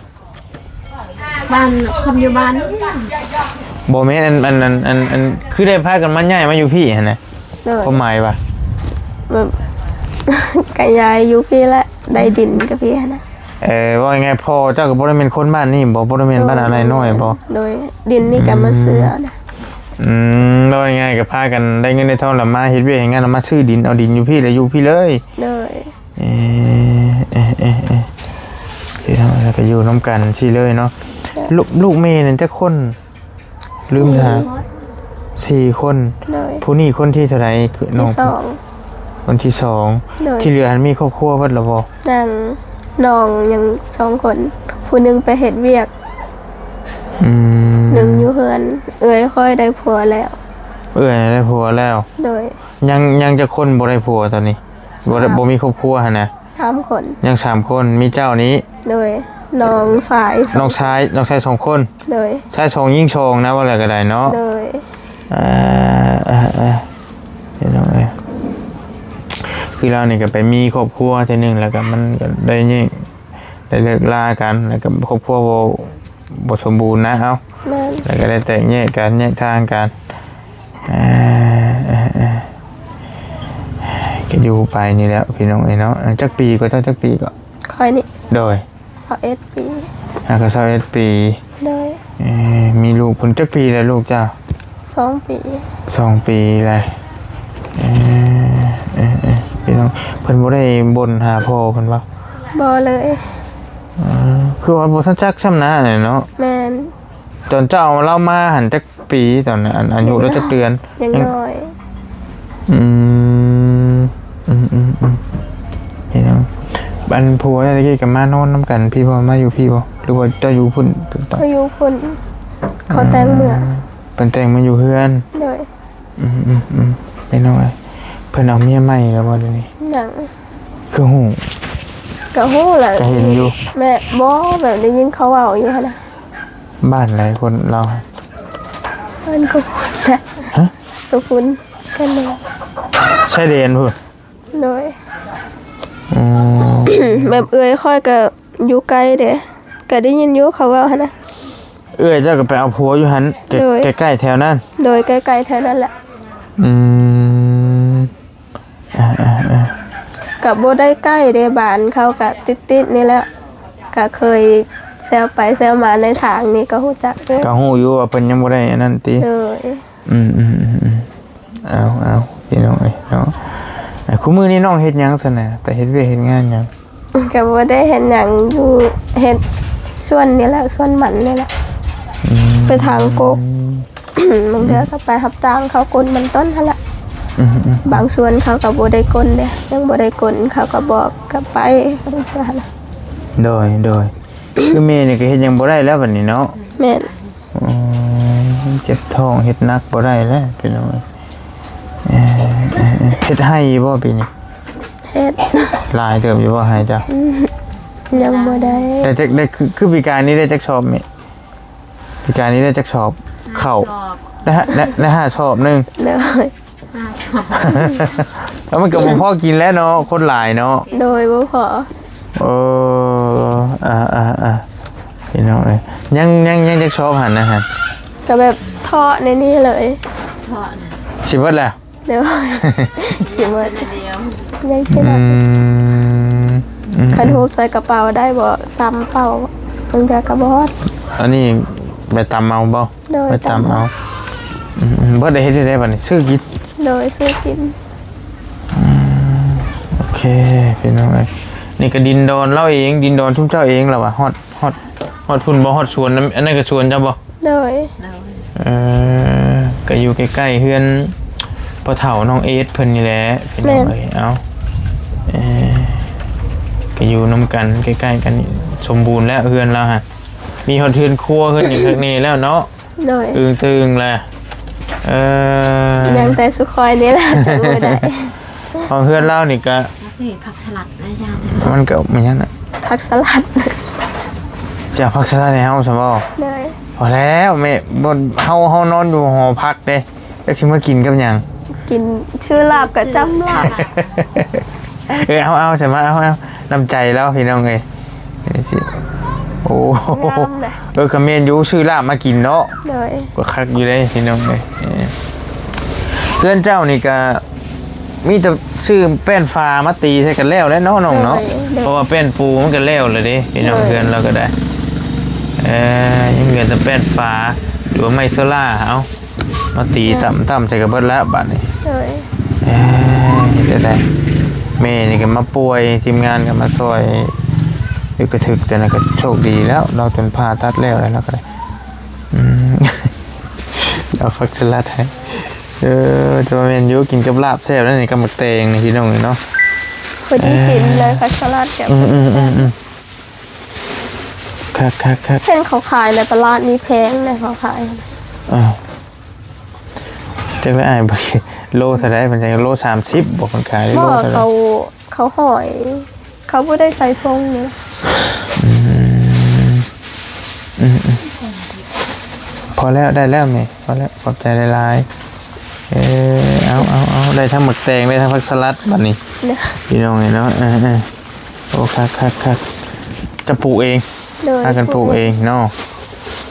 ບ້ານຄົນຢູ່ບ້ານນີ້. ບໍ່ແມ່ນ ອັນ ອັນ ອັນ ອັນ ອັນ ຄືໄດ້ພາກັນມາ ຍ້າຍມາຢູ່ພີ້ຫັ້ນນະ? ໂດຍ. ຄວາມໝາຍວ່າ ແບບ ກະຍ້າຍຢູ່ພີ້ແຫຼະ ໄດ້ດິນກັບພີ້ຫັ້ນນະ. ເອີ ເວົ້າງ່າຍໆ ພໍ່ເຈົ້າກໍບໍ່ໄດ້ແມ່ນຄົນບ້ານນີ້ບໍ່? ບໍ່ໄດ້ແມ່ນ ໂດຍ ບ້ານອາໄລນ້ອຍບໍ່? ໂດຍ. ດິນນີ້ກໍມາເຊື່ອນະ. ອືມ ເວົ້າງ່າຍໆ ກໍພາກັນໄດ້ເງິນໄດ້ທອງ ແລ້ວມາເຮັດວຽກເຮັດງານ ແລ້ວມາຊື້ດິນ ເອົາດິນຢູ່ພີ້ ແລ້ວຢູ່ພີ້ເລີຍ. ໂດຍ. ເອີ ເອີ ເອີ ເອີ ພີ່ນ້ອງ ແລ້ວກໍຢູ່ນຳກັນຊີ້ເລີຍເນາະ. ໂດຍ. ລູກ ລູກແມ່ນັ້ນຈັກຄົນ? ລືມຖາມ. ສີ່ຄົນ. ສີ່ຄົນ. ໂດຍ. ຜູ້ນີ້ຄົນທີເທົ່າໃດ? ຄືນ້ອງ ທີສອງ. ຄົນທີສອງ. ໂດຍ. ທີ່ເຫຼືອຫັ້ນມີຄອບຄົວເບິດແລ້ວບໍ່? ຍັງ ນ້ອງຍັງສອງຄົນ ຜູ້ໜຶ່ງໄປເຮັດວຽກ. ອືມ. ໜຶ່ງຢູ່ເຮືອນ. ເອື້ອຍຂ້ອຍໄດ້ຜົວແລ້ວ. ເອື້ອຍໄດ້ຜົວແລ້ວ. ໂດຍ. ຍັງ ຍັງຈັກຄົນບໍ່ໄດ້ຜົວຕອນນີ້? ບໍ່ໄດ້ ສາມ. ບໍ່ມີຄອບຄົວຫັ້ນນະ? ສາມຄົນ. ຍັງສາມຄົນ ມີເຈົ້ານີ້. ໂດຍ. ນ້ອງຊາຍສອງ. ນ້ອງຊາຍ ນ້ອງຊາຍສອງຄົນ. ໂດຍ. ຊາຍສອງ ຍິງສອງນະ ວ່າແລ້ວກໍໄດ້ເນາະ. ໂດຍ. ເອີ ເອີ ເອີ ພີ່ນ້ອງເອີຍ ຄືລາວນີ້ກໍໄປມີຄອບຄົວເທື່ອໜຶ່ງ ແລ້ວກໍມັນກໍໄດ້ແຍກ ໄດ້ເລີກລາກັນ ແລ້ວກໍຄອບຄົວບໍ່ ບໍ່ສົມບູນນະ ເອົ້າ. ແມ່ນ. ແລ້ວກໍໄດ້ແຕກແຍກກັນ ແຍກທາງກັນ. ເອີ ເອີ ເອີ. ຢູ່ໄປນີ້ແຫຼະພີ່ນ້ອງເອີຍເນາະ. ເອີ ຈັກປີກໍ ເຈົ້າຈັກປີກໍ? ຂ້ອຍນີ້ ໂດຍ ຊາວເອັດປີ. ອ່າ ກໍຊາວເອັດປີ. ໂດຍ ເອີ ມີລູກເພິ່ນຈັກປີແລ້ວລູກເຈົ້າ? ສອງປີ. ສອງປີແລ້ວ. ເອີ ເອີ ເອີ ພີ່ນ້ອງ ເພິ່ນບໍ່ໄດ້ບົ່ນຫາພໍ່ເພິ່ນບໍ່? ບໍ່ເລີຍ. ເອີ ຄືວ່າບໍ່ທັນຈັກຊ້ຳນະເນາະ. ແມ່ນ. ຕອນເຈົ້າເອົາລາວມາຫັ້ນຈັກປີ? ຕອນນັ້ນ ອາຍຸລາວຈັກເດືອນ? ຍັງ ຍັງນ້ອຍ. ອືມ ອືມໆໆ ເຫັນແລ້ວ. ອັນຜົວແຕ່ກີ້ກໍມານອນນຳກັນພີ້ບໍ່? ມາຢູ່ພີ້ບໍ່ ຫຼືວ່າເຈົ້າຢູ່ພຸ້ນ? ເຂົາຢູ່ພຸ້ນ ເຂົາແຕ່ງເມືອ. ເພິ່ນແຕ່ງມາຢູ່ເຮືອນ. ໂດຍ. ອືມໆໆ ເຫັນແລ້ວ. ເພິ່ນເອົາເມຍໃໝ່ແລ້ວບໍ່ດຽວນີ້? ຍັງ. ຄືຮູ້? ກໍຮູ້ແຫຼະ ກໍເຫັນຢູ່. ແມ່ ບໍ່ ແບບໄດ້ຍິນເຂົາເວົ້າຢູ່ຫັ້ນນະ. ບ້ານໃດຄົນລາວ? ບ້ານກໍພຸ້ນແຫຼະ. ຮະ? ກໍພຸ້ນກັນເລີຍ. ຊາຍແດນພຸ້ນ? ໂດຍ. ອືມ ແບບເອື້ອຍຂ້ອຍກໍຢູ່ໃກ້ເດ້ ກໍໄດ້ຍິນຢູ່ເຂົາເວົ້າຫັ້ນນະ. ເອື້ອຍເຈົ້າກໍໄປເອົາຜົວຢູ່ຫັ້ນ ໂດຍ ໃກ້ໆແຖວນັ້ນ. ໂດຍ ໃກ້ໆແຖວນັ້ນແຫຼະ. ອືມ ອ່າໆໆ ກໍບໍ່ໄດ້ໃກ້ເດ້ ບ້ານເຂົາກໍຕິດໆນີ້ແຫຼະ ກໍເຄີຍແຊວໄປແຊວມາໃນທາງນີ້ກໍຮູ້ຈັກຢູ່. ກໍຮູ້ຢູ່ວ່າເພິ່ນຍັງບໍ່ໄດ້ອັນນັ້ນຕິ? ໂດຍ. ອືມໆໆໆ ເອົາໆ ພີ່ນ້ອງເອີຍເນາະ. ອ່າ ຄູ່ມື້ນີ້ນ້ອງເຮັດຫຍັງຊັ້ນນະ? ໄປເຮັດວຽກເຮັດງານຫຍັງ? ກໍບໍ່ໄດ້ເຮັດຫຍັງ ຢູ່ເຮັດສວນນີ້ແຫຼະ ສວນມັນນີ້ແຫຼະ. ອືມ ໄປຖາງກົກ ບາງເທື່ອກໍໄປຮັບຈ້າງເຂົາກົນມັນຕົ້ນຫັ້ນແຫຼະ. ອືມໆ ບາງສວນເຂົາກໍບໍ່ໄດ້ກົນເດ້ ຍັງບໍ່ໄດ້ກົນ ເຂົາກໍບອກກໍໄປຈັ່ງຊີ້ຫັ້ນນະ. ໂດຍ ໂດຍ. ຄືແມ່ນີ້ກໍເຮັດຫຍັງບໍ່ໄດ້ແລ້ວບັດນີ້ເນາະ. ແມ່ນ. ອໍ ເຈັບທ້ອງເຮັດໜັກບໍ່ໄດ້ແລ້ວພີ່ນ້ອງເອີຍ. ເອີ ເຮັດໄຮ່ຢູ່ບໍ່ປີນີ້? ເຮັດ. ຫຼາຍເຕີບຢູ່ບໍ່ໄຮ່ເຈົ້າ? ອືມ ຍັງບໍ່ໄດ້. ໄດ້ຈັກ ໄດ້ ຄື ຄືປີກາຍນີ້ໄດ້ຈັກຊອບແມ່? ປີກາຍນີ້ໄດ້ຈັກຊອບເຂົ້າ? ຫ້າຊອບ. ໄດ້ຫ້າ ໄດ້ ໄດ້ຫ້າຊອບໜຶ່ງ. ໂດຍ. ຫ້າຊອບ ແລ້ວມັນກໍບໍ່ພໍກິນແລ້ວເນາະ ຄົນຫຼາຍເນາະ. ໂດຍ ບໍ່ພໍ. ເອີ ອ່າໆໆ ພີ່ນ້ອງເອີຍ ຍັງ ຍັງ ຍັງຈັກຊອບຫັ້ນນະ? ຫັ້ນ ກໍແບບເທາະໃນນີ້ເລີຍ ເທາະນະ. ຊິເບິດແລ້ວ? ໂດຍ ຊິເບິດ ຍັງຊິເບິດ. ອືມ ອືມ ຄັນຮູບໃສ່ກະເປົາໄດ້ບໍ່ ຊາມເປົາ ບາງເທື່ອກໍບໍ່ຮອດ. ອັນນີ້ໄປຕຳເອົາບໍ່? ໂດຍ ໄປຕຳເອົາ. ອືມ ເບິດໄດ້ເຮັດໄດ້ບັດນີ້ ຊື້ກິນ. ໂດຍ ຊື້ກິນ. ອືມ ໂອເຄ ພີ່ນ້ອງເອີຍ ນີ້ກໍດິນດອນລາວເອງ ດິນດອນຊຸມເຈົ້າເອງລະວ່າ. ຮອດ ຮອດ ຮອດພຸ້ນບໍ່? ຮອດສວນ ອັນນັ້ນກໍສວນເຈົ້າບໍ່? ໂດຍ. ເອີ ກໍຢູ່ໃກ້ໆເຮືອນພໍ່ເຖົ້ານ້ອງເອດເພິ່ນນີ້ແຫຼະ ພີ່ນ້ອງເອີຍ. ເອົ້າ ເອີ ກໍຢູ່ນຳກັນໃກ້ໆກັນ ສົມບູນແລ້ວເຮືອນລາວຫັ້ນ. ມີຮອດເຮືອນຄົວເຮືອນຫຍັງຄັກແນ່ແລ້ວເນາະ. ໂດຍ. ອຶ່ງຕຶງແຫຼະ. ເອີ ຍັງແຕ່ຊຸມຂ້ອຍນີ້ແຫຼະ ຈັກມື້ໄດ້. ຂອງເຮືອນລາວນີ້ກະ ນີ້ຜັກສະຫຼັດນະ ຢ່າແຕ່ ມັນກໍແມ່ນຫຍັງນະ? ຜັກສະຫຼັດ. ຈະເອົາຜັກສະຫຼັດໃຫ້ເຮົາຊັ້ນບໍ່? ໂດຍ. ພໍແລ້ວແມ່ ບໍ່ ເຮົາ ເຮົານອນຢູ່ຫໍພັກເດ້. ຈັກຊິມາກິນກັບຫຍັງ? ກິນ ຊື້ລາບກໍຈ້ຳລາບ. ເອີ ເອົາ ເອົາ ຊັ້ນມາ ເອົາ ເອົາ ນ້ຳໃຈລາວ ພີ່ນ້ອງເອີຍ. ນີ້ຊິ ໂອ້ ງາມເດ້. ເອີ ກໍແມ່ນຢູ່ ຊື້ລາບມາກິນເນາະ. ໂດຍ. ກໍຄັກຢູ່ເດ້ພີ່ນ້ອງເອີຍ. ເອີ ເຮືອນເຈົ້ານີ້ກໍມີແຕ່ຊື້ແປ້ນຝາມາຕີໃສ່ກັນແລ້ວແຫຼະເນາະ ນ້ອງເນາະ. ໂດຍ ໂດຍ. ເພາະວ່າແປ້ນປູມັນກໍແລ້ວແລ້ວເດ້ ພີ່ນ້ອງ. ໂດຍ. ເຮືອນລາວກໍໄດ້ ເອີ ຍັງເຫຼືອແຕ່ແປ້ນຝາ ຫຼືວ່າໄມ້ໂຊລ່າ ເອົາ ມາຕີ ເອີ ຕ່ຳໆໃສ່ກໍເບິດແລ້ວບາດນີ້. ໂດຍ. ເອີ ເຮັດໄດ້ ແມ່ນີ້ກໍມາປ່ວຍ ທີມງານກໍມາຊ່ອຍ ຢູ່ກະທຶກ ແຕ່ນັ້ນກໍໂຊກດີແລ້ວ ລາວຈົນຜ່າຕັດແລ້ວ ແລ້ວລາວກໍໄດ້ ອືມ ເອົາຜັກສະຫຼັດໃຫ້. ເອີ ແຕ່ວ່າແມ່ນຢູ່ ກິນກັບລາບແຊບແລ້ວນີ້ ກັບໝາກແຕງນີ້ ພີ່ນ້ອງເອີຍເນາະ. ພໍດີກິນເລີຍ ເອີ ຜັກສະຫຼັດກັບ ອືມໆໆ ຄັກໆໆ. ເຫັນເຂົາຂາຍໃນຕະຫຼາດນີ້ແພງເດ້ ເຂົາຂາຍ. ອ້າວ ຈັກໄດ້ອ້າຍ ໂລເທົ່າໃດ? ມັນຈັກໂລສາມສິບບໍ່? ເພິ່ນຂາຍໂລເທົ່າໃດ? ເຂົາ ເຂົາຫອຍ ເຂົາບໍ່ໄດ້ໃສ່ຖົງນີ້. ອືມ ອືມໆ ພໍແລ້ວ ໄດ້ແລ້ວແມ່ ພໍແລ້ວ ຂອບໃຈຫຼາຍໆ. ເອີ ເອົາ ເອົາ ເອົາ ໄດ້ທັງໝາກແຕງ ໄດ້ທັງຜັກສະຫຼັດບັດນີ້ ເນາະ ພີ່ນ້ອງເອີຍເນາະ. ເອີ ເອີ ໂອ້ ຄັກໆໆ. ຈະປູກເອງ? ໂດຍ ພາກັນປູກເອງເນາະ.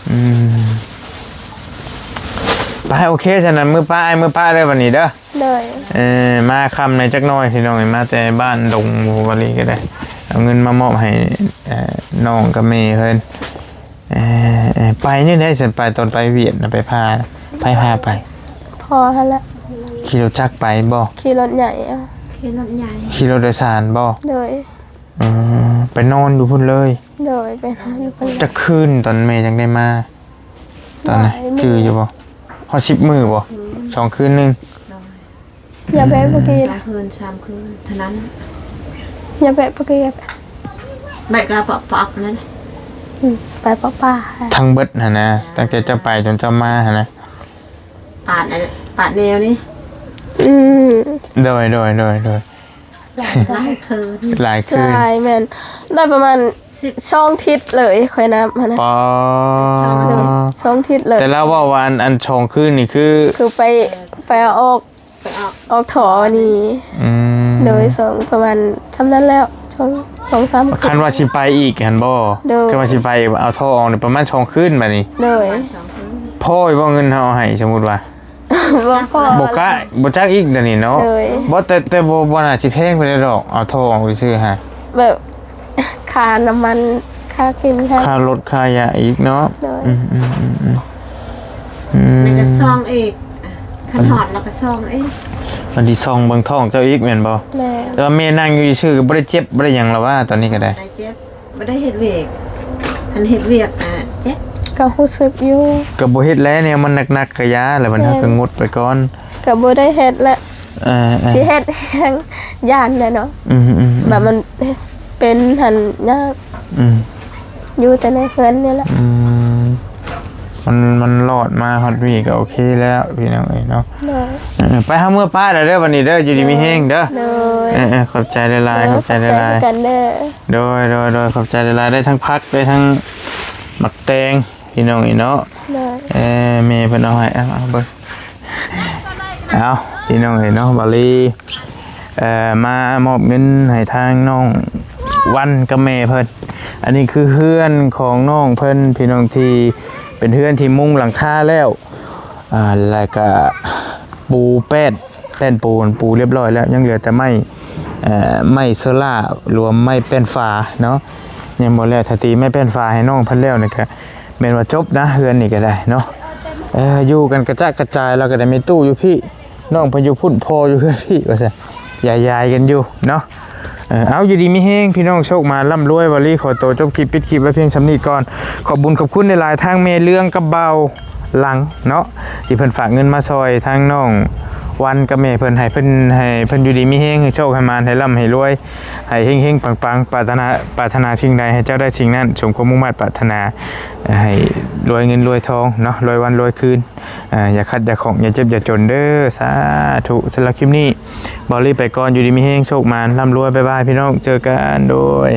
ອືມ ໄປ ໂອເຄ ສະນັ້ນ ມື້ປ້າ ອ້າຍມື້ປ້າເດີບັດນີ້ເດີ. ໂດຍ ເອີ ມາຄ່ຳໃນຈັກໜ້ອຍພີ່ນ້ອງ ມາແຕ່ບ້ານດົງ ບໍ່ວ່າລີກໍໄດ້ ເອົາເງິນມາມອບໃຫ້ ເອີ ນ້ອງກັບແມ່ເພິ່ນ. ເອີ ເອີ ໄປນີ້ໄດ້ຊັ້ນ ໄປຕອນໄປຫວຽດນະ ໄປພາ ໃຜພາໄປ? ພໍ່ຫັ້ນແຫຼະ. ຂີ່ລົດຈັກໄປບໍ່? ຂີ່ລົດໃຫຍ່ ຂີ່ລົດໃຫຍ່ ຂີ່ລົດໂດຍສານບໍ່? ໂດຍ ເອີ ໄປນອນຢູ່ພຸ້ນເລີຍ? ໂດຍ ໄປນອນຢູ່ພຸ້ນ. ຈັກຄືນຕອນແມ່ຈັ່ງໄດ້ມາ? ຕອນນັ້ນ ຫຼາຍມື້ ຈື່ຢູ່ບໍ່? ຮອດສິບມື້ບໍ່? ອືມ ສອງຄືນໜຶ່ງ. ໂດຍ ຢ່າແບບບໍ່ກີ ສອງຄືນ ສາມຄືນເທົ່ານັ້ນ. ຢ່າແບບບໍ່ກີ ແບກະປອກໆນັ້ນ. ອືມ ໄປປອກປາ ທັງເບິດຫັ້ນນະ ຕັ້ງແຕ່ເຈົ້າໄປຈົນເຈົ້າມາຫັ້ນນະ. ປາດອັນ ປາດແນວນີ້. ອືມ ໂດຍ ໂດຍ ໂດຍ ໂດຍ. ຫຼາຍຄືນ ຫຼາຍຄືນ ຫຼາຍ ແມ່ນ ໄດ້ປະມານສອງທິດເລີຍ ຂ້ອຍນັບຫັ້ນນະ. ປາ ໂດຍ ສອງທິດເລີຍ. ແຕ່ລາວເວົ້າວ່າອັນ ອັນສອງຄືນນີ້ຄື ຄືໄປ ໄປເອົາອອກ ໄປອອກ ອອກທໍ່ນີ້. ອືມ ໂດຍ ສອງ ປະມານຊ່ຳນັ້ນແລ້ວ ສອງ ສອງສາມ ຄັນວ່າຊິໄປອີກຫັ້ນບໍ່? ໂດຍ ຄັນວ່າຊິໄປເອົາທໍ່ອອກນີ້ປະມານສອງຄືນບາດນີ້. ໂດຍ ພໍຢູ່ບໍ່ເງິນເຮົາເອົາໃຫ້ ສົມມຸດວ່າ? ບໍ່ພໍ ບໍ່ກະ ບໍ່ຈັກອີກດຽວນີ້ເນາະ. ໂດຍ ບໍ່ ແຕ່ ແຕ່ບໍ່ ບໍ່ໜ້າຊິແພງປານໃດດອກ ເອົາທໍ່ອອກຊື່ໆ ຫາ ແບບ ຄ່ານ້ຳມັນ ຄ່າກິນ ຄ່າ ຄ່າລົດ ຄ່າຢາອີກເນາະ. ໂດຍ ອືມໆໆໆ ອືມ ແລ້ວກໍຊ່ອງອີກ ຄັນຮອດແລ້ວກໍຊ່ອງອີກ ມັນຊິຊ່ອງເບິ່ງທ້ອງເຈົ້າອີກແມ່ນບໍ່? ແມ່ນ ແຕ່ວ່າແມ່ນັ່ງຢູ່ຊື່ໆ ກໍບໍ່ໄດ້ເຈັບ ບໍ່ໄດ້ຫຍັງລະວ່າ ຕອນນີ້ກໍໄດ້ ບໍ່ໄດ້ເຮັດວຽກ ອັນເຮັດວຽກ ອ່າ ເຈັບ ກໍຮູ້ສຶກຢູ່. ກໍບໍ່ເຮັດແລ້ວ ແນວມັນໜັກໆ ກໍຢ່າ ແລ້ວບັດ ແມ່ນ ເຮົາກໍງົດໄປກ່ອນ ກໍບໍ່ໄດ້ເຮັດແລ້ວ. ເອີໆ ຊິເຮັດແຮງຢ້ານແຫຼະເນາະ. ອືມໆໆ ແບບມັນເປັນຫັ້ນຍາກ. ອືມ ຢູ່ແຕ່ໃນເຮືອນນີ້ແຫຼະ. ອືມ ມັນ ມັນລອດມາຮອດນີ້ກໍໂອເຄແລ້ວ ພີ່ນ້ອງເອີຍເນາະ. ໂດຍ ເອີ ໄປ ເຮົາເມືອປ້າແລ້ວເດີ ບັດນີ້ເດີ ຢູ່ດີມີແຮງເດີ. ໂດຍ ເອີໆ ຂອບໃຈຫຼາຍໆ ໂດຍ ຂອບໃຈຫຼາຍໆ ເຊັ່ນກັນເດີ. ໂດຍໆໆ ຂອບໃຈຫຼາຍໆ ໄດ້ທັງຜັກ ໄດ້ທັງໝາກແຕງ ພີ່ນ້ອງເອີຍເນາະ. ໂດຍ ເອີ ແມ່ເພິ່ນເອົາໃຫ້ ເອົາ ເອົາເບິ່ງ ເອົາ ພີ່ນ້ອງເອີຍເນາະ ບາລີ ເອີ ມາມອບເງິນໃຫ້ທາງນ້ອງວັນກັບແມ່ເພິ່ນ. ອັນນີ້ຄືເຮືອນຂອງນ້ອງເພິ່ນ ພີ່ນ້ອງ ທີ່ເປັນເຮືອນທີ່ມຸງຫຼັງຄາແລ້ວ ອ່າ ແລ້ວກະປູແປ້ນ ແປ້ນປູ ປູລຽບຮ້ອຍແລ້ວ ຍັງເຫຼືອແຕ່ໄມ້ ເອີ ໄມ້ໂຊລາ ລວມໄມ້ແປ້ນຝາເນາະ ຍັງບໍ່ແລ້ວ. ຖ້າຕີໄມ້ແປ້ນຝາໃຫ້ນ້ອງເພິ່ນແລ້ວນີ້ກະແມ່ນວ່າຈົບນະ ເຮືອນນີ້ກໍໄດ້ເນາະ. ເອີ ຢູ່ກັນກະຈະກະຈາຍ ລາວກໍໄດ້ແມ່ຕູ້ຢູ່ພີ້ ນ້ອງເພິ່ນຢູ່ພຸ້ນ ພໍ່ຢູ່ເຮືອນພີ້ ວ່າຊັ້ນ ຢາຍໆກັນຢູ່ເນາະ. ເອີ ເອົາ ຢູ່ດີມີແຮງ ພີ່ນ້ອງ ໂຊກມາ ລ່ຳລວຍ. ວາລີຂໍໂຕຈົບຄລິບ ປິດຄລິບໄວ້ພຽງສ່ຳນີ້ກ່ອນ. ຂອບບຸນຂອບຄຸນຫຼາຍໆ ທາງແມ່ເລື່ອງກັບບ່າວຫຼັງເນາະ ທີ່ເພິ່ນຝາກເງິນມາຊ່ອຍທາງນ້ອງວັນກັບແມ່ເພິ່ນ ໃຫ້ເພິ່ນ ໃຫ້ເພິ່ນຢູ່ດີມີແຮງ ໃຫ້ໂຊກໃຫ້ໝານ ໃຫ້ລ່ຳໃຫ້ລວຍ ໃຫ້ເຮັງໆ ປັງໆ ປາດຖະໜາ ປາດຖະໜາສິ່ງໃດໃຫ້ເຈົ້າໄດ້ສິ່ງນັ້ນ ສົມຄວາມມຸ່ງມາດປາດຖະໜາ ໃຫ້ລວຍເງິນລວຍທອງເນາະ ລວຍວັນລວຍຄືນ. ອ່າ ຢ່າຂັດຢ່າຂ້ອງ ຢ່າເຈັບຢ່າຈົນເດີ ສາທຸ. ສຳລັບຄລິບນີ້ ເບົາລີໄປກ່ອນ ຢູ່ດີມີແຮງ ໂຊກໝານ ລ່ຳລວຍ ບາຍບາຍ ພີ່ນ້ອງ ເຈີກັນ ໂດຍ.